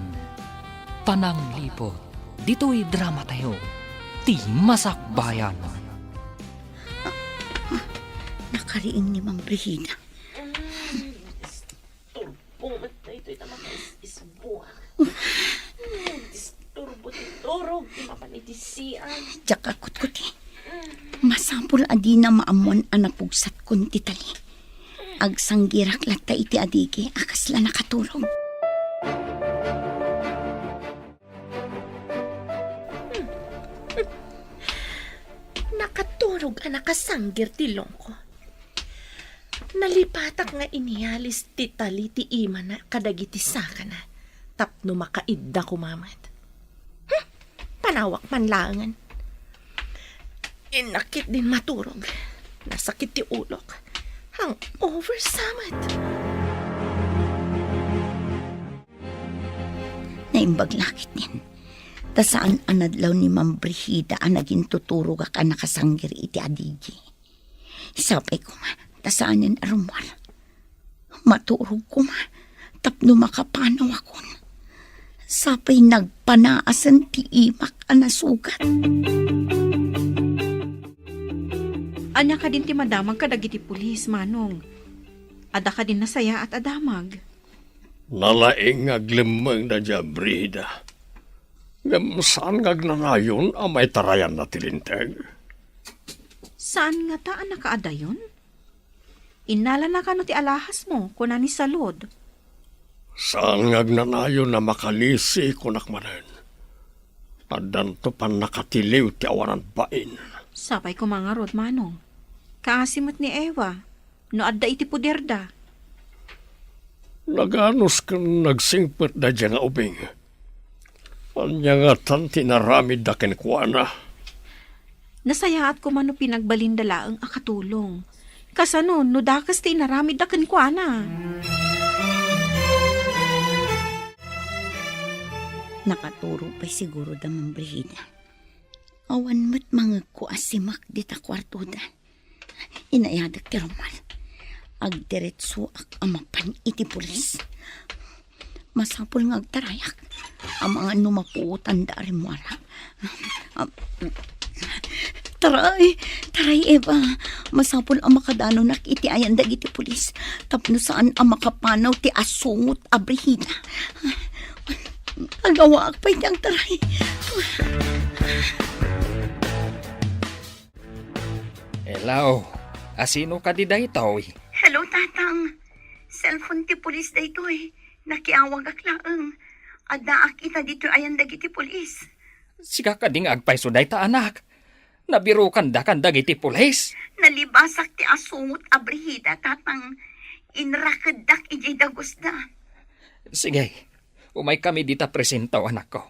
Panangliput, ditoy dramatayo, Ti Masakbayan. Nakariing ni Mang Brigida. Turbo met daytoy ta makaisisbuak. Disturbo ti turog ti mapan iti sian. Diak a kutkuti. Masapul a dina maammuan a napugsatkon ti tali. Agsanggirak latta iti adigi a kasla nakaturog. Nakaturog a nakasanggir ti longko. Nalipatak nga inialis ti tali ti imana kadagiti sakana tapno makaidda koma met. Hmm, panawak man laengen. Innak ketdin maturog. Nasakit ti ulok. Hangover sa met. Naimbag la ketdin. Ta saan a nadlaw ni Ma'am Brigida a nagintuturogak a nakasanggir iti adigi. Sapay koma, ta saanen a rummuar. Maturog koma, tapno makapanawakon. Sapay nagpanaasen ti imak a nasugat. Ania kadin ti madamag kadagiti pulis, Manong? Adda kadin nasayaat a damag? Nalaing nga aglemmengda diay Brigida. Ngem saan nga agnanayon a maitarayanna ti linteg. Saan ngata a nakaadayon? Innalana kano ti alahasmo, kuna ni Salud. Saan nga agnanayon a makalisi, kunak manen. Addanto pannakatiliw ti awanan bain. Sapay koma ngarud, Manong. Kaasi met ni Eva, no adda iti poderda. Naganos ken nagsingpet daydiay nga ubing. Ania ngatan ti inaramidda kenkuana? Nasayaat koma no pinagbalinda laeng a katulong. Kasano no dakes ti inaramidda kenkuana? Nakaturog pay siguro da, Ma'am Brigida. Awan met mangegko a simak dita kuartoda. Inayadek ti rummuar. Agdiretsoak a mapan iti pulis. Masapul nga agtarayak. Amangan no mapuotanda a rimmuarak. Am-, taray, taray, Eva. Masapul a makadanonak iti ayan dagiti pulis. Tapno saan a makapanaw ti asungot a Brigida. Agawaak pay ti agtaray. Hello, asino kadi daytoy? Hello, Tatang. Cellphone ti pulis daytoy. Nakiawagak laeng. Addaak ita ditoy ayan dagiti pulis. Sika kadi nga agpayso dayta, anak? Nabirukandakan dagiti pulis? Nalibasak ti asungot a Brigida, Tatang. Inrakeddak idiay dagusda. Sige, umaykami dita presinto, anakko.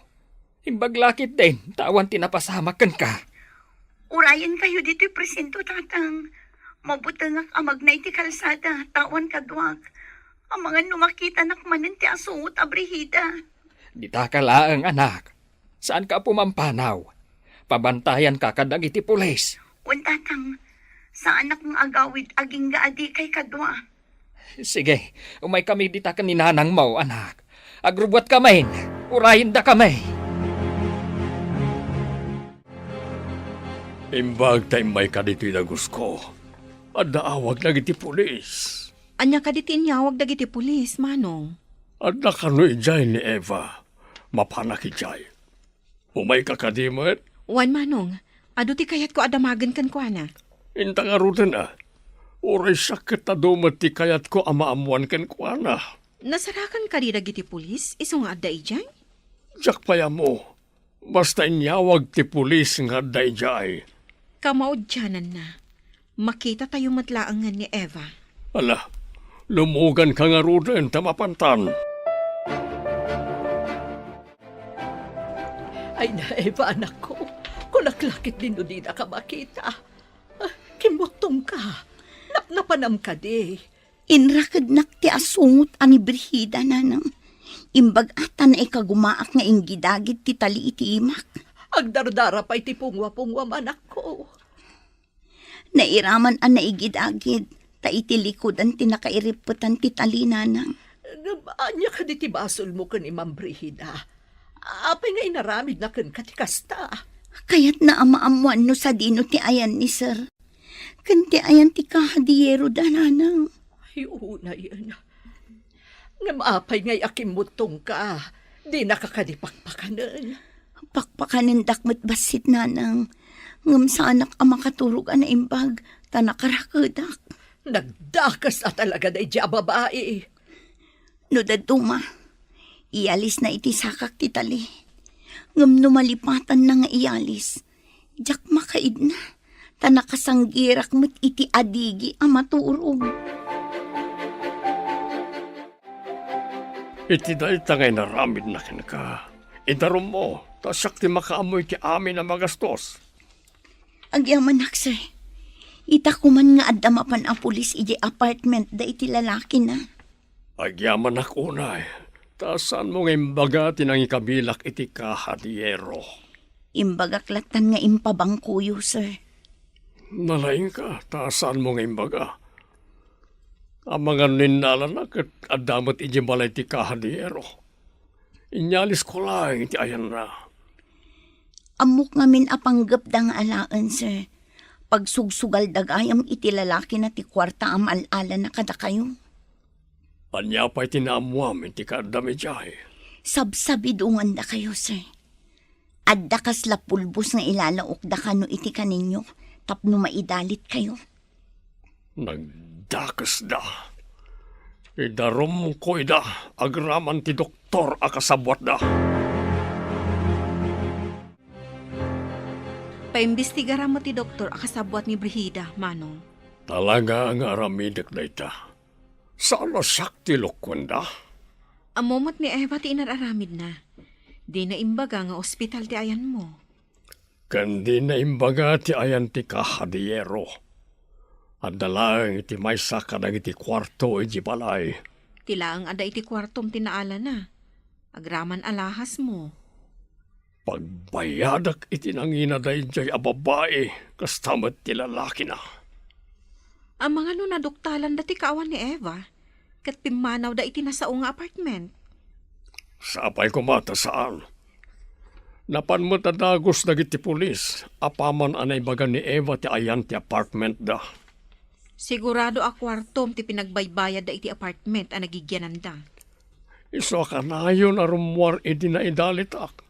Imbag la ketdin, ta awan ti napasamak kenka. Urayenkayo ditoy presinto, Tatang. Mabutengak a magna iti kalsada, ta awan kaduak. Amangan no makitanak manen ti asungot a Brigida. Ditaka laeng, anak. Saanka a pumampanaw. Pabantayanka kadagiti pulis. Wen, Tatang. Saanak nga agawid agingga a dikay kadua. Sige, umaykami dita ken ni nanangmo, anak. Agrubbuatkami. Urayendakami. Imbag ta immayka ditoy dagusko, adda awag dagiti pulis. Ania kadi ti inyawag dagiti pulis, Manong? Adda kano idiay ni Eva. Mapanak idiay. Umayka kadi met? Wen, Manong. Adu ti kayatko a damagen kenkuana. Inta ngaruden a. Uray siak ket adu met ti kayatko a maammoan kenkuana. Nasarakan kadi dagiti pulis isu nga adda idiay? Diak pay ammo. Basta inyawag ti pulis nga adda idiay. Kamaudiananna, makitatayo met laengen ni Eva. Ala, lumuganka ngaruden ta mapantan. Ay na, Eva, anakko. Kunak la ketdi no dinaka makita. Ah, kimmuttongka. Napnapanam kadi. Inrakednak ti asungot a ni Brigida, nanang. Imbag a ta naikagumaak nga inggidagid ti tali iti imak. Agdardara pay ti pungwa-pungwam, anakko. Nairaman a naigidagid, ta iti likudan ti nakairippetan ti tali, nanang. Ngem ania kadi ti basolmo ken ni Ma'am Brigida? Apay nga inaramidna kenka ti kasta? Kayatna a maammoan no sadino ti ayanni, sir. Ken ti ayan ti kahadiero da, nanang. Ay, unayen. Ngem apay ngay a kimmuttongka? Dinaka kadi pakpakanen? Pakpakanendak met bassit, nanang. Ngem saanak a makaturog a naimbag, ta nakarakedak. Nagdakes a talaga daydiay a babai. No dadduma, iyalisna iti sakak ti tali. Ngem no malipatanna nga iyalis, diak makaidna, ta nakasanggirak met iti adigi a maturog. Iti dayta nga inaramidna kenka, idarummo, ta siak ti makaammo iti amin a magastos. Agyamanak, sir. Ita koman nga adda mapan a pulis idiay apartment da iti lalakina. Agyamanak unay, ta saanmo nga imbaga ti nangikabilak iti kahadiero? Imbagak lattan nga impabangkoyo, sir. Nalaingka, ta saanmo nga imbaga? Amangan no innalana ket adda met idiay balay ti kahadiero. Inyalisko laeng iti ayanna. Ammok ngamin a panggepda nga alaen, sir. Pagsugsugalda gayam iti lalakina ti kuarta a maal-alana kadakayo. Ania pay ti naammoam iti kaaddam idiay? Sabsabidongandakayo, sir. Adda kasla pulbos nga ilalaokda kano iti kaninyo tapno maidalitkayo. Nagdakesda. Idarumko ida agraman ti doktor a kasabuatda. Paimbestigaram met ti doktor a kasabuat ni Brigida, Manong. Talaga nga aramidek dayta. Saan a siak ti lukuenda? Ammo met ni Eva ti inar-aramidna. Dina imbaga nga ospital ti ayanmo. Ken dina imbaga ti ayan ti kahadiero. Adda laeng iti maysa kadagiti kuarto iti balay. Ti laeng adda iti kuartom ti naalana. Agraman alahasmo. Pagbayadak iti nangina daydiay a babai, kasta met ti lalakina. Amangan no naduktalanda ti kaawan ni Eva, ket pimmanawda iti nasao nga apartment. Sapay koma ta saan. Napan met a dagus dagiti pulis apaman a naibaga ni Eva ti ayan ti apartmentda. Sigurado a kuartom ti pinagbaybayadda iti apartment a nagigyananda. Isu a kanayon a rummuar idi naidalitak.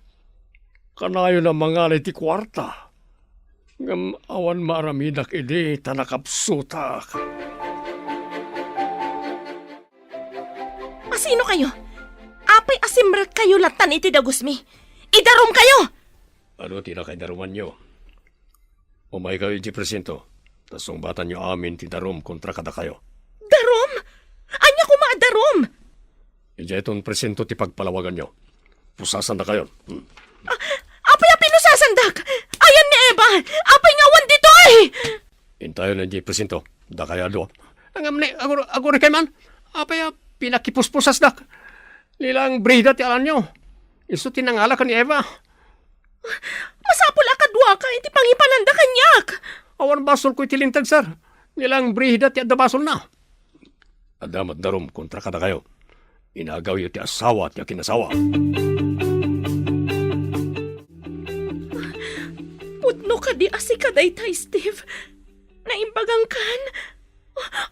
Kanayon a mangala iti kuarta. Ngem awan maaramidak idi ta nakapsutak. Asino kayo? Apay a simrekkayo lattan iti dagusmi? Idarumkayo! Ano ti nakaidarumanyo? Umaykayo iti presinto, ta sungbatanyo amin ti darum kontra kadakayo. Darum? Ania koma a darum? Idiayton presinto ti pagpalawaganyo. Pusasandakayon. Hmm. A-, apay a pinusasandak? Ayan ni Eva! Apay nga awan ditoy? Intayon idiay presinto. Dakayo a dua. Ngem ni, agur-, agurikay man. Apay a pinakipuspusasdak? Ni laeng Brigida ti alanyo. Isu ti nangala ken ni Eva. Masapul a kaduaka iti pangipananda kaniak. Awan basolko iti linteg, sir. Ni laeng Brigida ti adda basolna. Adda met darum kontra kadakayo. Inagawyo ti asawa ti akinasawa. Pudno kadi a sika dayta, Steve? Naimbagangkan?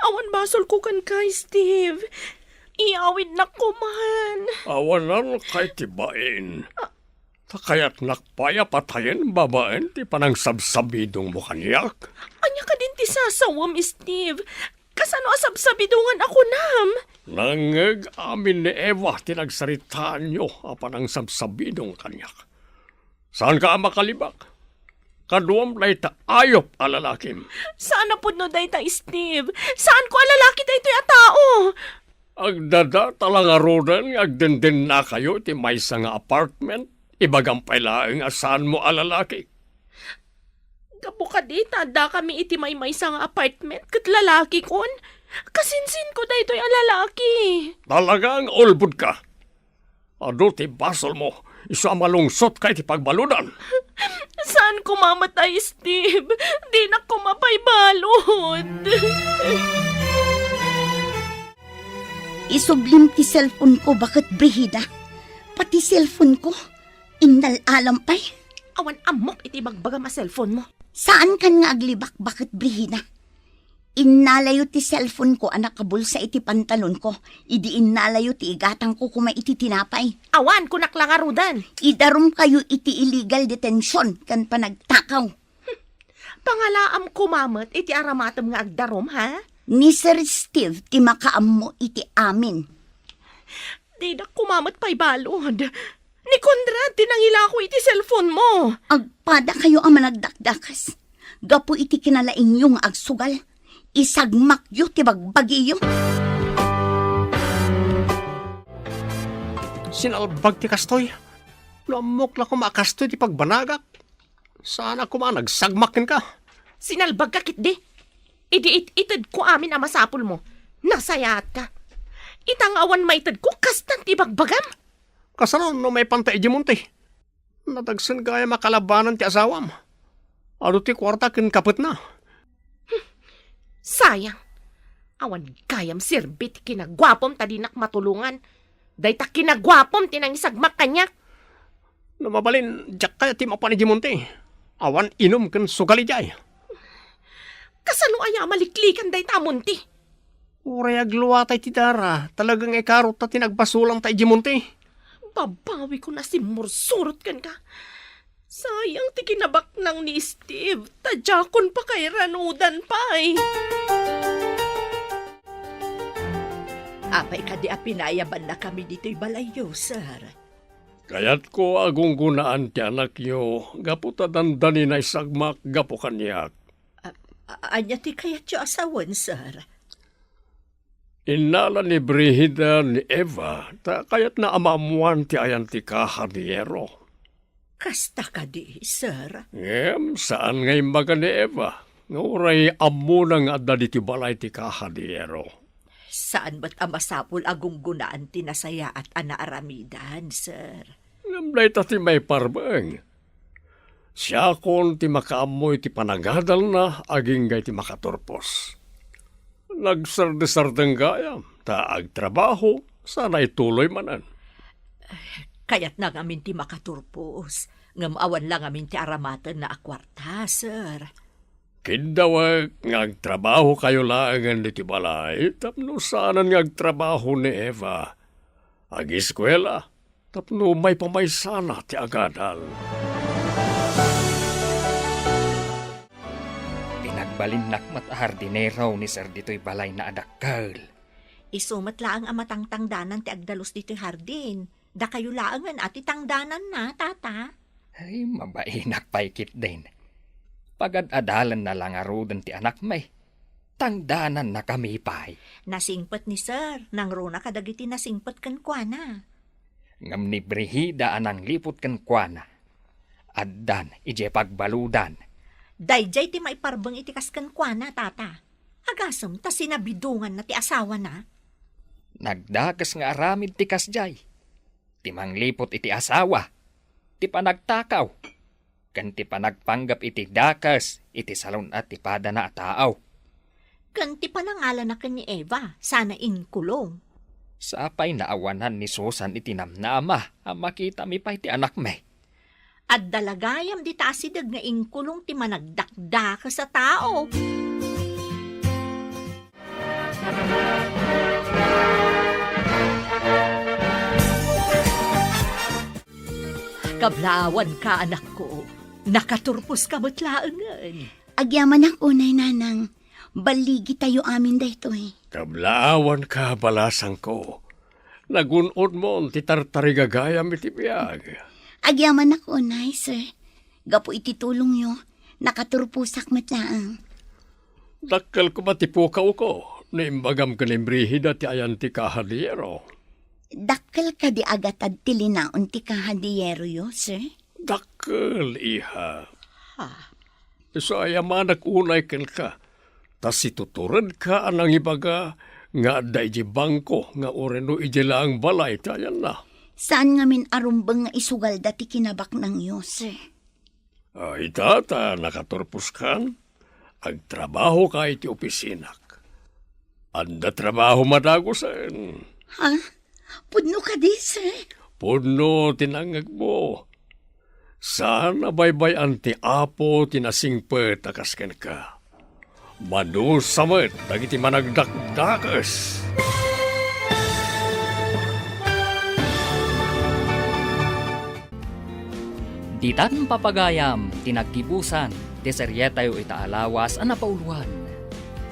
Awan basolko kenka, Steve. Iyawidnak koman. Awanan kay ti bain. Ta kayatnak pay a patayen babaen ti panangsabsabidongmo kaniak. Ania kadin ti sasawem, Steve? Kasano a sabsabidongan a kunam? Nangngeg amin ni Eva ti nagsaritaanyo a panangsabsabidong kaniak. Saanka a makalibak? Kaduam dayta ayup a lalakim. Saan a pudno dayta, Steve. Saanko a lalaki daytoy a tao. Agdadata la ngaruden nga agdendennakayo iti maysa nga apartment. Ibagam pay laeng a saanmo a lalaki. Gapu kadi ta addakami iti maymaysa nga apartment ket lalakikon. Kasinsinko daytoy a lalaki. Talaga nga ulbodka. Adu ti basolmo, isu a malungsotka iti pagbaludan. Saan koma met, ay, Steve? Dinak koma pay balud. Isublim ti cellphone ko, baket Brigida. Pati cellphone ko, innal-alam pay. Awan ammok iti bagbagam a cellphone mo. Saankan nga aglibak, baket Brigida. Innalayo ti cellphone ko a nakabulsa iti pantalon ko, idi innalayo ti igatang ko koma iti tinapay. Awan, kunak la ngaruden. Idarumkayo iti illegal detention ken panagtakaw. Pangalaam koma met iti aramatem nga agdarum, ha? Ni Sir Steve ti makaammo iti amin. Dinak koma met pay balud. Ni Conrad ti nangilako iti cellphone mo. Agpadakayo a managdakdakes. Gapu iti kinalaingyo nga agsugal, isagmakyo ti bagbagiyo. Sinalbag ti kastoy. No ammok la koma a kastoy ti pagbanagak, saanak koma a nagsagmak kenka. Sinalbagka ketdi. Idi it-itedko amin a masapulmo, nasayaatka. Ita nga awan maitedko, kastan ti ibagbagam. Kasano no maipanta idiay monte? Nadagsen gayam a kalabanan ti asawam. Adu ti kuarta ken kapetna. Sayang. Awan gayam serbi ti kinaguapom ta dinak matulongan. Dayta kinaguapom ti nangisagmak kaniak. No mabalin, diak kayat ti mapan idiay monte. Awan inum ken sugal idiay. Kasano aya a maliklikan dayta a monte? Uray agluatay ti dara, talaga nga ikarutta ti nagbasolanta idiay monte. Babawikon a simmursurot kenka. Sayang ti kinabaknang ni Steve, ta diakon pakairanudan pay. Apay kadi a pinayabannakami ditoy balayyo, sir? Kayatko a gunggonaan ti anakyo gapu ta dandani naisagmak gapu kaniak. A-, a-, ania ti kayatyo a sawen, sir? Innala ni Brigida ni Eva ta kayatna a maammoan ti ayan ti kahadiyero. Kasta kadi, sir? Ngem saan nga imbaga ni Eva nga uray ammona nga adda ditoy balay ti kahadiyero. Saan met a masapul a gunggonaan ti nasayaat a naaramidan, sir. Ngem dayta ti maiparbeng. Siakon ti makaammo iti panagadalna agingga iti makaturpos. Nagsardesardeng gayam, ta agtrabaho, sana ituloy manen. Kayatna ngamin ti makaturpos, ngem awan la ngamin ti aramatenna a kuarta, sir. Kiddawek nga agtrabahokayo laengen ditoy balay tapno saanen nga agtrabaho ni Eva. Agiskuela tapno maipamaysana ti agadal. Pinagbalinnak met a hardinero ni Sir ditoy balayna a dakkel. Isu met laeng a matangtangdanan ti agdalus ditoy hardin. Dakayo laengen a ti tangdananna, Tata. Ay, mabainak pay ketdin. Pagad-adalenna la ngaruden ti anakmi. Tangdanannakami pay. Nasingpet ni Sir, nangruna kadagiti nasingpet kenkuana. Ngem ni Brigida a nangliput kenkuana, addan idiay pagbaludan. Daydiay ti maiparbeng iti kas kenkuana, Tata. Agasem ta sinabidonganna ti asawana. Nagdakes nga aramid ti kasdiay. Ti mangliput iti asawa, ti panagtakaw, ken ti panagpanggep iti dakes iti salun-at ti padana a tao. Ken ti panangalana ken ni Eva, sana inkulong. Sapay naawanan ni Susan iti namnama a makitami pay ti anakmi. Adda la gayam dita asideg nga inkulong ti managdakdakes a tao. Kablaawanka, anakko. Nakaturposka met laengen. Agyamanak unay, Nanang. Balligitayo amin daytoy. Kablaawanka, balasangko. Nagun-odmon ti tartarigagayam iti biag. Agyamanak unay, sir. Gapu iti tulongyo, nakaturposak met laeng. Dakkel koma ti pukawko no imbagam ken ni Brigida ti ayan ti kahadiyero. Dakkel kadi a gatad ti linaon ti kahadiyeroyo, sir? Dakkel, iha. Ha? Isu a ayamanak unay kenka, ta situturedka a nangibaga nga adda idiay bangko nga uray no idiay laeng balay ti ayanna. Saan ngamin a rumbeng nga isugalda ti kinabaknangyo, sir? Ah, ita ta nakaturposkan, agtrabahoka iti opisinak. Adda trabaho madagusen. Ha? Pudno kadi, sir? Pudno ti nangngegmo. Saan a baybay-an ti Apo ti nasingpet a kas kenka. Madusa met dagiti managdakdakes. Ditan, papagayam, ti naggibusan ti serietayo ita a lawas a napauloan,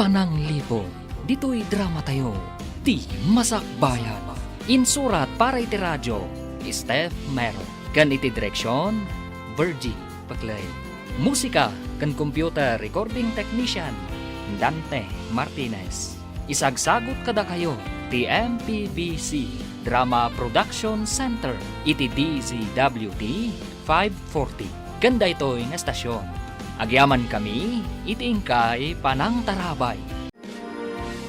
Panangliput, ditoy dramatayo, Ti Masakbayan. Insurat para iti radio, Steph Mero. Ken iti direksion, Virgie Paclay. Musika ken computer recording technician, Dante Martinez. Isagsagut kadakayo ti M P B C Drama Production Center iti D Z W T five forty. Ken daytoy nga estasion, agyamankami iti inkay panangtarabay.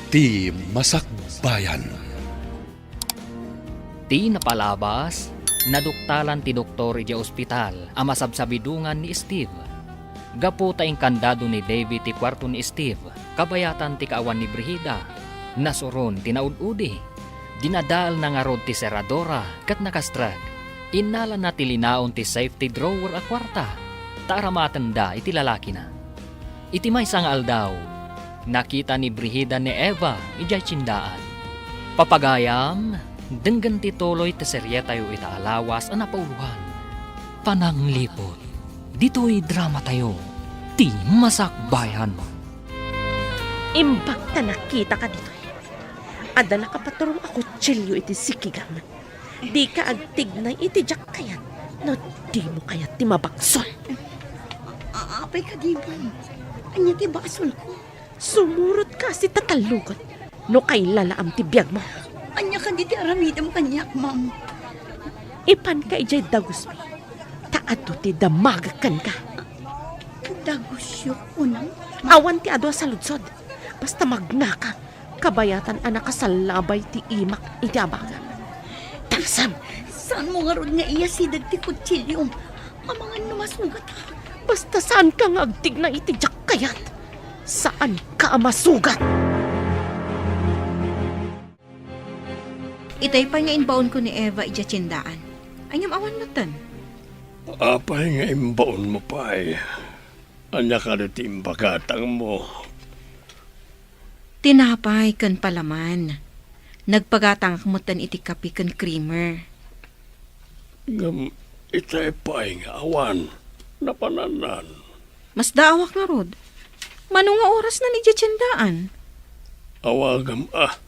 Ti Masakbayan. Ti napalabas, naduktalan ti doktor idiay ospital a masabsabidongan ni Steve. Gapu ta inkandado ni Davy ti kuarto ni Steve, kabayatan ti kaawan ni Brigida, nasuron ti naud-udi. Dinadaelna ngarud ti seradora ket nakastrek. Innalana ti linaon ti safety drawer a kuarta, ta aramatenda iti lalakina. Iti maysa nga aldaw, nakita ni Brigida ni Eva idiay tiendaan. Papagayam, denggen ti tuloy ti serietayo ita a lawas a napauloan, Panangliput, ditoy dramatayo, Ti Masakbayan. Imbag ta nakitaka ditoy. Adda nakapaturong a kutsilio iti sikigam. Dika agtignay iti diak kayat no dimo kayat ti mabagsul. A-, apay kadi, ma'am? Ania ti basolko? Sumurotka a sitatallogen no kailalaam ti biagmo. Ania kadi ti aramidem kaniak, ma'am? Ipanka idiay dagusmi, ta adu ti damagek kenka. Dagusyo, kunam? Awan ti adu a saludsod. Basta magnaka, kabayatan a nakasallabay ti imak iti abagam. Tarsem! Saanmo ngarud nga iyasideg ti kutsiliom? Amangan no masugatak. Basta saanka nga agtignay iti diak kayat, saanka a masugat! Itay pay nga imbaonko ni Eva idiay tiendaan. Ngem awan metten. Apay nga imbaonmo pay? Ania kadi ti impagatangmo? Tinapay ken palaman. Nagpagatangak metten iti kape ken creamer. Ngem itay pay nga awan napanannan. Masdaawak ngarud. Mano nga orasnan idiay tiendaan? Awagam a,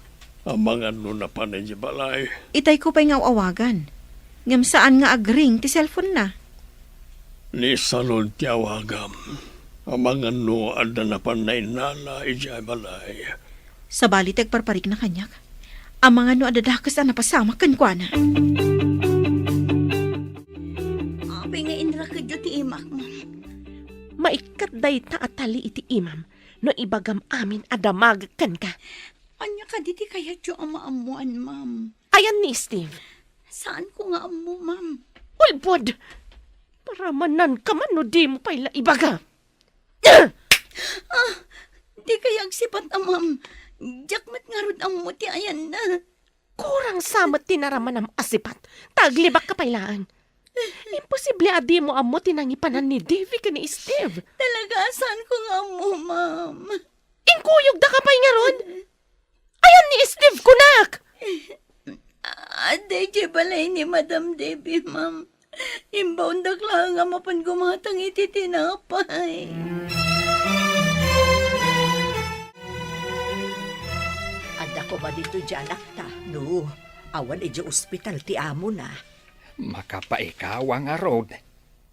amangan no napan idiay balay. Itayko pay nga aw-awagan. Ngem saan nga agring ti cellphone-na. Ni Salud ti awagam. Amangan no adda napan nainnala idiay balay. Sabali ti agparparikna kaniak. Amangan no adda dakes a napasamak kenkuana. Apay nga inrakedyo ti imak, ma'am? Maikkat dayta a tali iti imam no ibagam amin a damagek kenka. Ania kadi ti kayatyo a maammoan, ma'am? Ayan ni Steve? Saanko nga ammo, ma'am. Ulbod! Paramananka man no dimo pay la ibaga. Ah, dikay agsipat a, ma'am. Diak met ngarud ammo ti ayanna. Kurang sa met ti naramanam a sipat, ta aglibakka pay laeng. Imposible a dimo ammo ti nangipanan ni Davy ken ni Steve. Talaga, saanko nga ammo, ma'am. Inkuyogdaka pay ngarud? Ayan ni Steve, kunak! Adda idiay balay ni Madam Davy, ma'am. Imbaondak laeng a mapan gumatang iti tinapay. Koma ditoy diay anakta, no awan idiay ospital ti amona. Makapaikawa ngarud.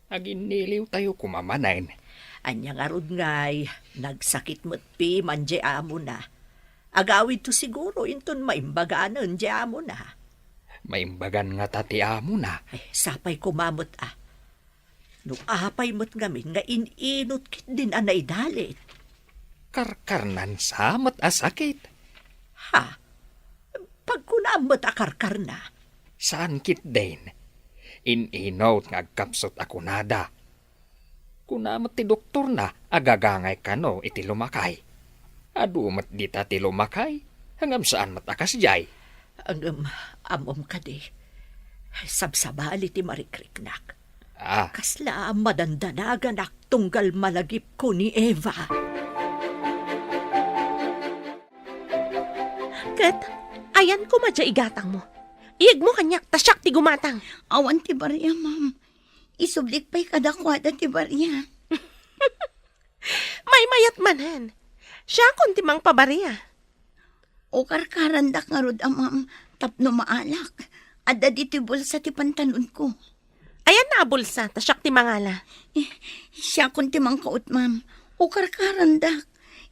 Aginniliwtayo koma manen. Ania ngarud ngay, nagsakit met piman diay amona. Agawidto siguro inton maimbaganen diay amona. Maimbagan ngata ti amona? Eh, sapay koma met a. No apay met ngamin nga in-inot ketdin a naidalit? Karkarnan sa met a sakit. Ha? Pagkunam met a karkarna? Saan ketdin. In-inot nga agkapsut a kunada. Kuna met ti doktorna a gagangay kano iti lumakay. Adu met dita ti lumakay, ngem saan met a kasdiay. Ngem ammom kadi, sabsabali ti marikriknak. Ah. Kasla madandanaganak tunggal malagipko ni Eva. Ket, ayan koma diay igatangmo. Iyegmo kaniak ta siak ti gumatang. Awan ti baria, ma'am. Isublik pay kadakuada ti baria. Maymayat manen. Siakon ti mangpabaria. O karkarandak ngarud a, ma'am, tapno maalak. Adda ditoy bulsa ti pantalonko. Ayanna a bulsa, ta siak ti mangala. Eh, siakon ti mangkaut, ma'am. O karkarandak.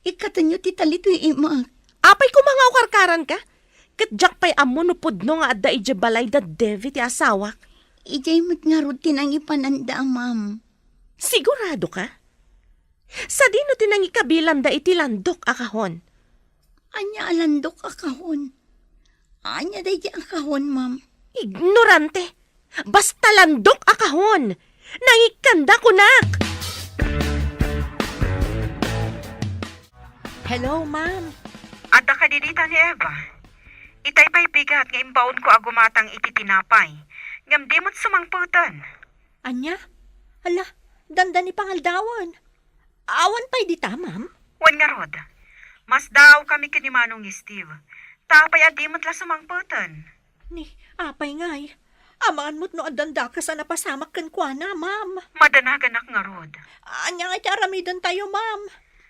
Ikkatenyo ti talitoy imak. Apay koma nga o karkaranka? Ket diak pay ammo no pudno nga adda idiay balay da Devi ti asawak. Idiay met ngarud ti nangipananda, ma'am. Sigurado ka? Sadino ti nangikabilanda iti landok a kahon? Ania a landok a kahon? Ania daydi a kahon, ma'am? Ignorante! Basta landok a kahon! Nangikkanda, kunak! Hello, ma'am. Adda kadi dita ni Eva? Itay pay bigat nga imbaonko a gumatang iti tinapay, ngem di met sumangpeten. Ania? Ala, dandani pangaldawen. Awan pay dita, ma'am? Wen ngarud. Masdaawkami ken ni Manong Steve. Ta apay a di met la sumangpeten? Ni, apay ngay? Amangan met no addan dakes a napasamak kenkuana, ma'am. Madanaganak ngarud. Ania ngay ti aramidentayo, ma'am?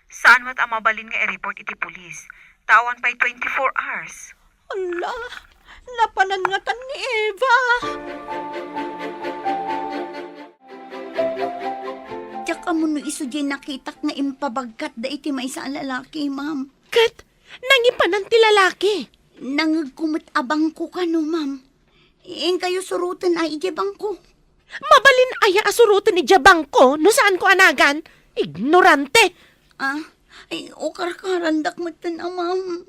Saan met a mabalin nga i-report iti pulis. Ta awan pay twenty-four hours. Ala, napanan ngatan ni Eva. Diak ammo no isu diay nakitak nga impabagkatda iti maysa a lalaki, ma'am. Ket nangipanan ti lalaki? Nangegko met a bangko kano, ma'am. Inkayo suroten a idiay bangko. Mabalin aya a suroten idiay bangko no saanko a nagan? Ignorante! Ah, ay, o karkarandak metten a, ma'am.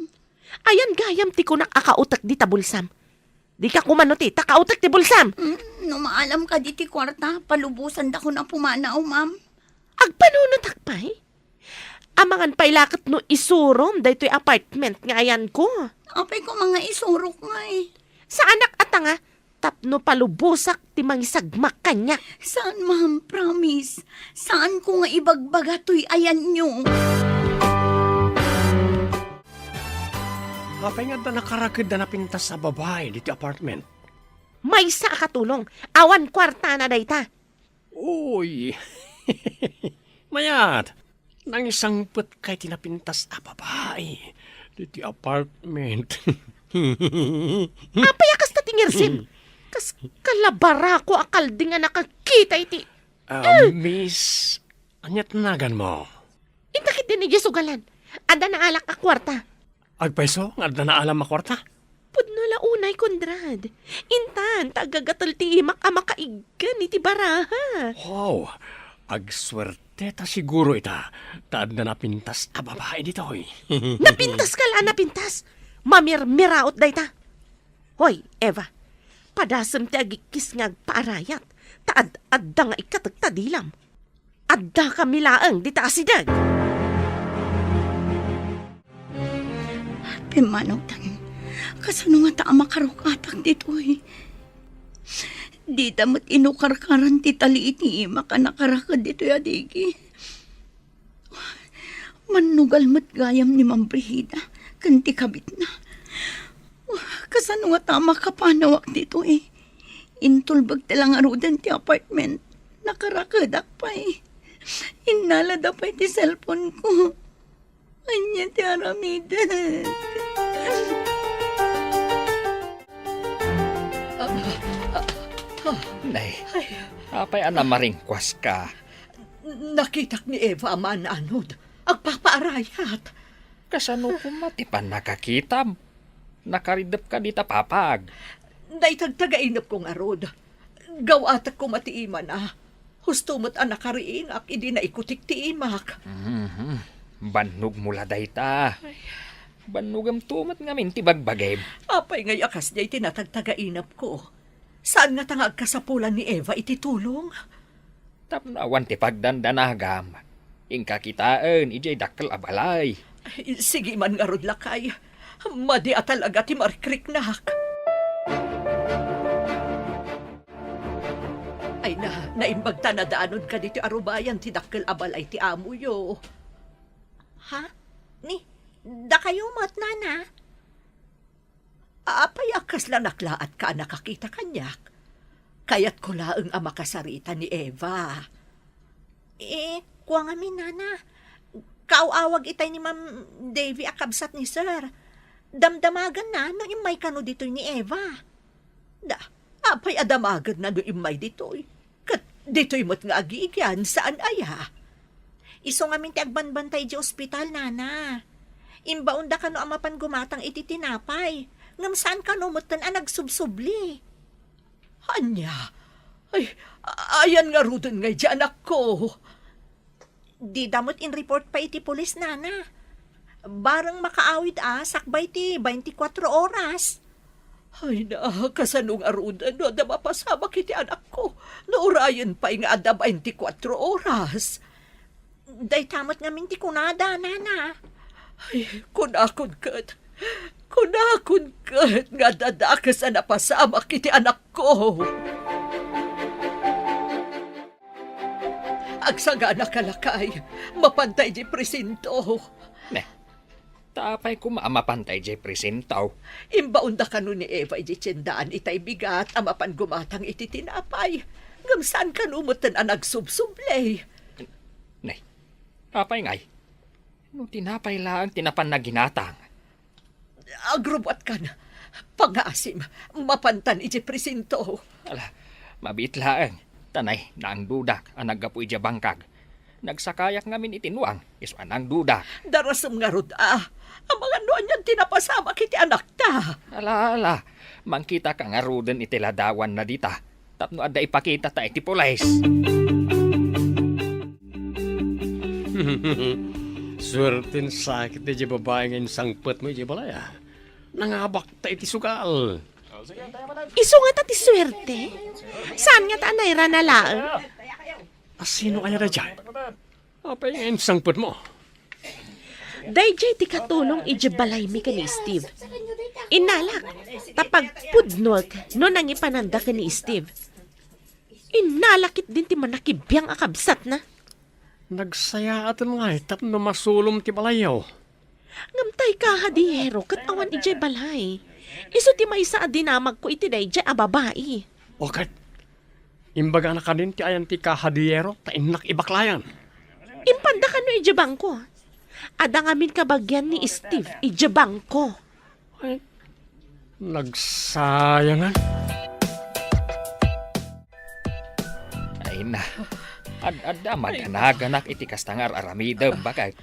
Ayan gayam ti kunak a kautek dita bulsam. Dika koma no ti ta kautek ti bulsam. Mm, no maalam kadi ti kuarta, palubosandakon a pumanaw, ma'am. Agpanunotak pay? Amangan pay la ket no isurom daytoy apartment nga ayanko. Apay koma nga isurok ngay? Saanak a tanga tapno palubosak ti mangisagmak kaniak. Saan, ma'am, promise. Saanko nga ibagbaga toy ayanyo. Apay nga adda nakarakedda napintas a babai ditoy apartment? Maysa a katulong, awan kuartana dayta. Uy! Mayat, nangisangpetkay ti napintas a babai ditoy apartment. Apay a kasta ti ngirsem? Kas kalabarako a kalding a nakakita iti Ah, Miss, ania ti naganmo? Inta ketdin idiay sugalan. Adda naalak a kuarta. Agpayso nga adda naalam a kuarta? Pudno la unay, Conrad. Intan, ta agagatel ti imak a makaiggan iti baraha. Wow, agsuerteta siguro ita, ta adda napintas a babai ditoy. Napintas ka la, napintas. Mamirmiraot dayta. Hoy, Eva, padasem ti agikkis nga agpaarayat, ta ad-adda nga ikkatek ta dilam. Addakami laeng dita asideg. Pimmanawtan, kasano ngata a makarukatak ditoy? Dida met inukarkaran ti tali iti imak a nakaraked ditoy a digi. Mannugal met gayam ni Ma'am Brigida ken ti kabitna. Kasano ngata a makapanawak ditoy? Intulbek ti la ngaruden ti apartment. Nakarakedak pay. Innalada pay ti cellphone ko. Ania ti aramidek? Nay, apay a namaringkuaska? Nakitak ni Eva a maananod. Agpapaarayat. Kasano koma ti pannakakitam? Nakaridep kadi ta papag? Naitagtagainepko ngarud. Gawatek koma ti imana. Husto met a nakariingak idi naikutik ti imak. Mhm. Bannogmo la dayta. Ay. Bannogemto met ngamin ti bagbagim. Apay ngay a kasdiay ti natagtagainepko? Saan ngata nga agkasapulan ni Eva iti tulong? Tapno awan ti pagdandanagam, inka kitaen idiay dakkel a balay. Ay, sige man ngarud, lakay. Madi a talaga ti marikriknak. Ay na, naimbag ta nadaanonka ditoy arubayan ti dakkel a balay ti amoyo. Ha? Ni, dakayo met, nana? Apay a kasla naklaatka a nakakita kaniak? Kayatko laeng a makasarita ni Eva. Eh, kua ngamin, nana. Kaaw-awag itay ni Ma'am Davy a kabsat ni Sir. Damdamaganna no immay kano ditoy ni Eva. Da, apay a damagenna no immay ditoy? Ket ditoy met nga agigian, saan aya? Isu ngamin ti agbanbantay idiay ospital, nana. Imbaonda kano a mapan gumatang iti tinapay, ngem saan kano metten a nagsubsubli. Ania? Ay, ayan ngaruden ngay diay anakko? Dida met in-report pay iti pulis, nana. Bareng makaawid a sakbay ti baintikwatro oras. Ay na, kasano ngaruden no adda mapasamak iti anakko? No urayen pay nga adda baintikwatro oras. Dayta met ngamin ti kunada, nana. Ay, kunakon ket, kunakon ket nga adda dakes a napasamak iti anakko. Agsaganaka, lakay, mapanta idiay presinto. Ne, ta apay koma a mapanta idiay presinto? Imbaonda kano ni Eva idiay tiendaan itay bigat a mapan gumatang iti tinapay. Ngem saan kano metten a nagsubsubli. Ne, apay ngay? No tinapay laeng ti napan naginatang. Agrubbuatkan. Pangngaasim, mapantan idiay presinto. Ala, mabiit laeng. Ta nay, naangdudak a naggapu idiay bangkag. Nagsakayak ngamin iti nuang, isu a naangdudak. Darasem ngarud a. Amangan no anian ti napasamak iti anakta. Ala, ala. Mangkitaka ngaruden iti ladawanna dita. Tapno adda ipakitata iti pulis. Suerten sakit daydiay babai nga insangpetmo idiay balay, a. Nangabakta iti sugal. Isu ngata ti suerte? Saan ngata a nairana laeng? A, sino aya daydiay? Apay nga insangpetmo? Daydiay ti katulong idiay balaymi ken ni Steve. Innalak, ta pagpudnok no nangipananda ken ni Steve. Innalak ketdin ti manakibiang a kabsatna. Nagsayaatem ngay tapno masulom ti balayyo. Ngem tay kahadiyero ket awan idiay balay. Isu ti maysa a dinamagko iti daydiay a babai. O ket, imbagana kadin ti ayan ti kahadiyero ta innak ibaklayan. Impanda kano idiay bangko. Adda ngamin kabagian ni Steve idiay bangko. Ay, nagsayangan. Ay na, ad-adda madanaganak iti kasta nga ar-aramidem, baket.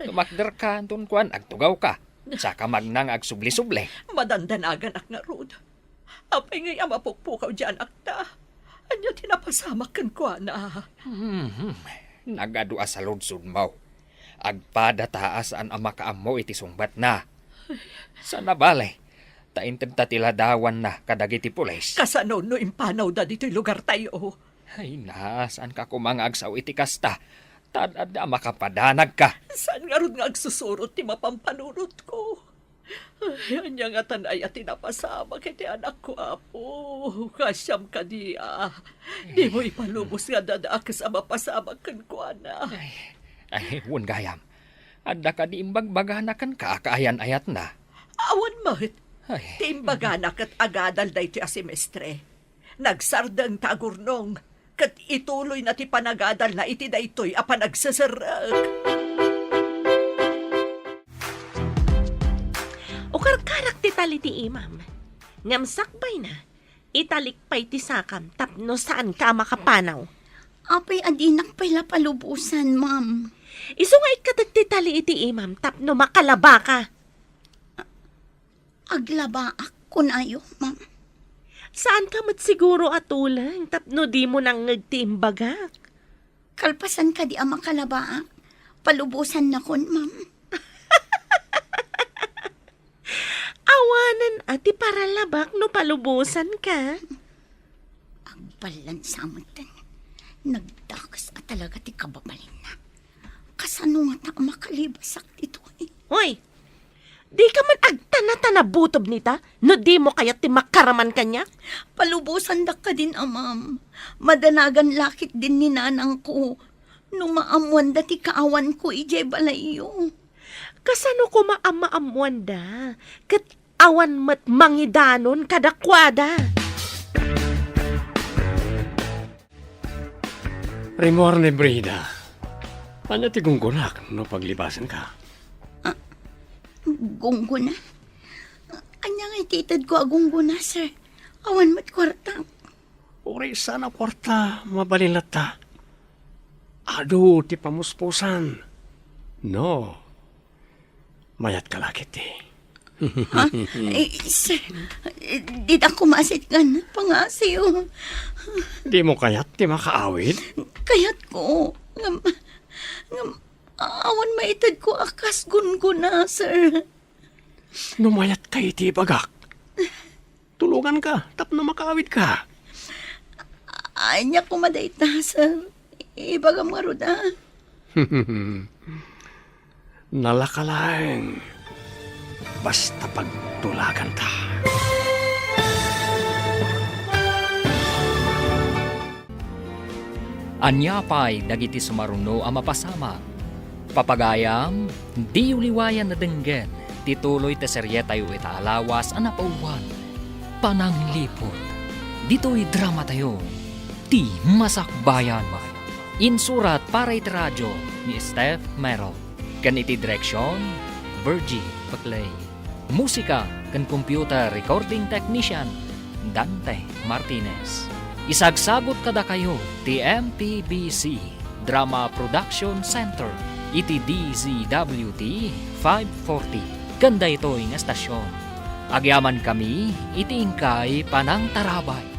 Tumakderka, anton kuan, agtugawka. Saka magna nga agsubli-subli. Madandanaganak ngarud. Apay ngay a mapukpukaw diay anakta? Ania ti napasamak kenkuana? Hmm, nagadu a saludsodmo. Agpada ta a saan a makaammo iti sungbatna. Sana bale, ta intedta ti ladawanna kadagiti pulis. Kasano no impanawda ditoy lugartayo? Ay na, saanka koma nga agsao iti kasta. Ta ad-adda a makapadanagka. Saan ngarud nga agsusurot ti mapampanunotko? Ay, ania ngatan aya ti napasamak iti anakko, Apo? Kaasiam kadi a dimo ipalubos nga adda dakes a mapasamak kenkuana? Ay, ay, wen gayam. Adda kadi imbagbagana kenka a kaayan-ayatna? Awan met. Ay. Ti imbagana ket agadal daytoy a semestre. Nagsardeng ta agurnong, ket ituloyna ti panagadalna iti daytoy a panagseserrek. Ukarkarak ti tali ti imam, ngem sakbayna, Italik pay ti sakam tapno saanka a makapanaw. Apay a dinak pay la palubosan, ma'am? Isu nga ikkatek ti tali iti imam tapno makalabaka. Aglabaak, kunayo, ma'am. Saanka met siguro a tuleng tapno dimo nangngeg ti imbagak. Kalpasan kadi a makalabaak, palubosannakon, ma'am. Awanen a ti paralabak no palubosanka. Agballansa metten. Nagdakes a talaga ti kababalinna. Kasano ngata a makalibasak ditoy? Hoy! Dika man agtanatanabutob nita, no dimo kayat ti makaraman kaniak? Palubosandak kadin a, ma'am. Madanagan la ketdin ni nanangko no maammoanda ti kaawanko idiay balayyo. Kasano koma a maammoanda? Ket awan met mangidanon kadakuada. Rimor ni Brida, ania ti gunggonak no paglibasenka? Ah, gunggona? Ania nga iti itedko a gunggona, sir? Awan met kuarta. Uray saan a kuarta, mabalin latta. Adu ti pamuspusan. No, mayatka la ketdi. Ha? Eh, sir, dida koma sitgan pangasiw. Dimo kayat ti makaawid? Kayatko. Ngem, ngem, awan maitedko a kas gunggona, sir. No mayatka iti ibagak, tulonganka tapno makaawidka. Ania koma dayta, sir? Ibagam ngarud, a. Nalaka laeng basta pagtulaganta. Ania pay dagiti sumaruno a mapasamak? Papagayam, diyo liwayan a denggen ti tuloy ti serietayo ita a lawas a napaubwan, Panangliput. Ditoy dramatayo, Ti Masakbayan. Insurat para iti radio ni Steph Mero, ken iti direksion, Virgie Paclay. Musika ken computer recording technician, Dante Martinez. Isagsagut kadakayo ti M P B C Drama Production Center iti D Z W T five forty ken daytoy nga estasion. Agyamankami iti inkay panangtarabay.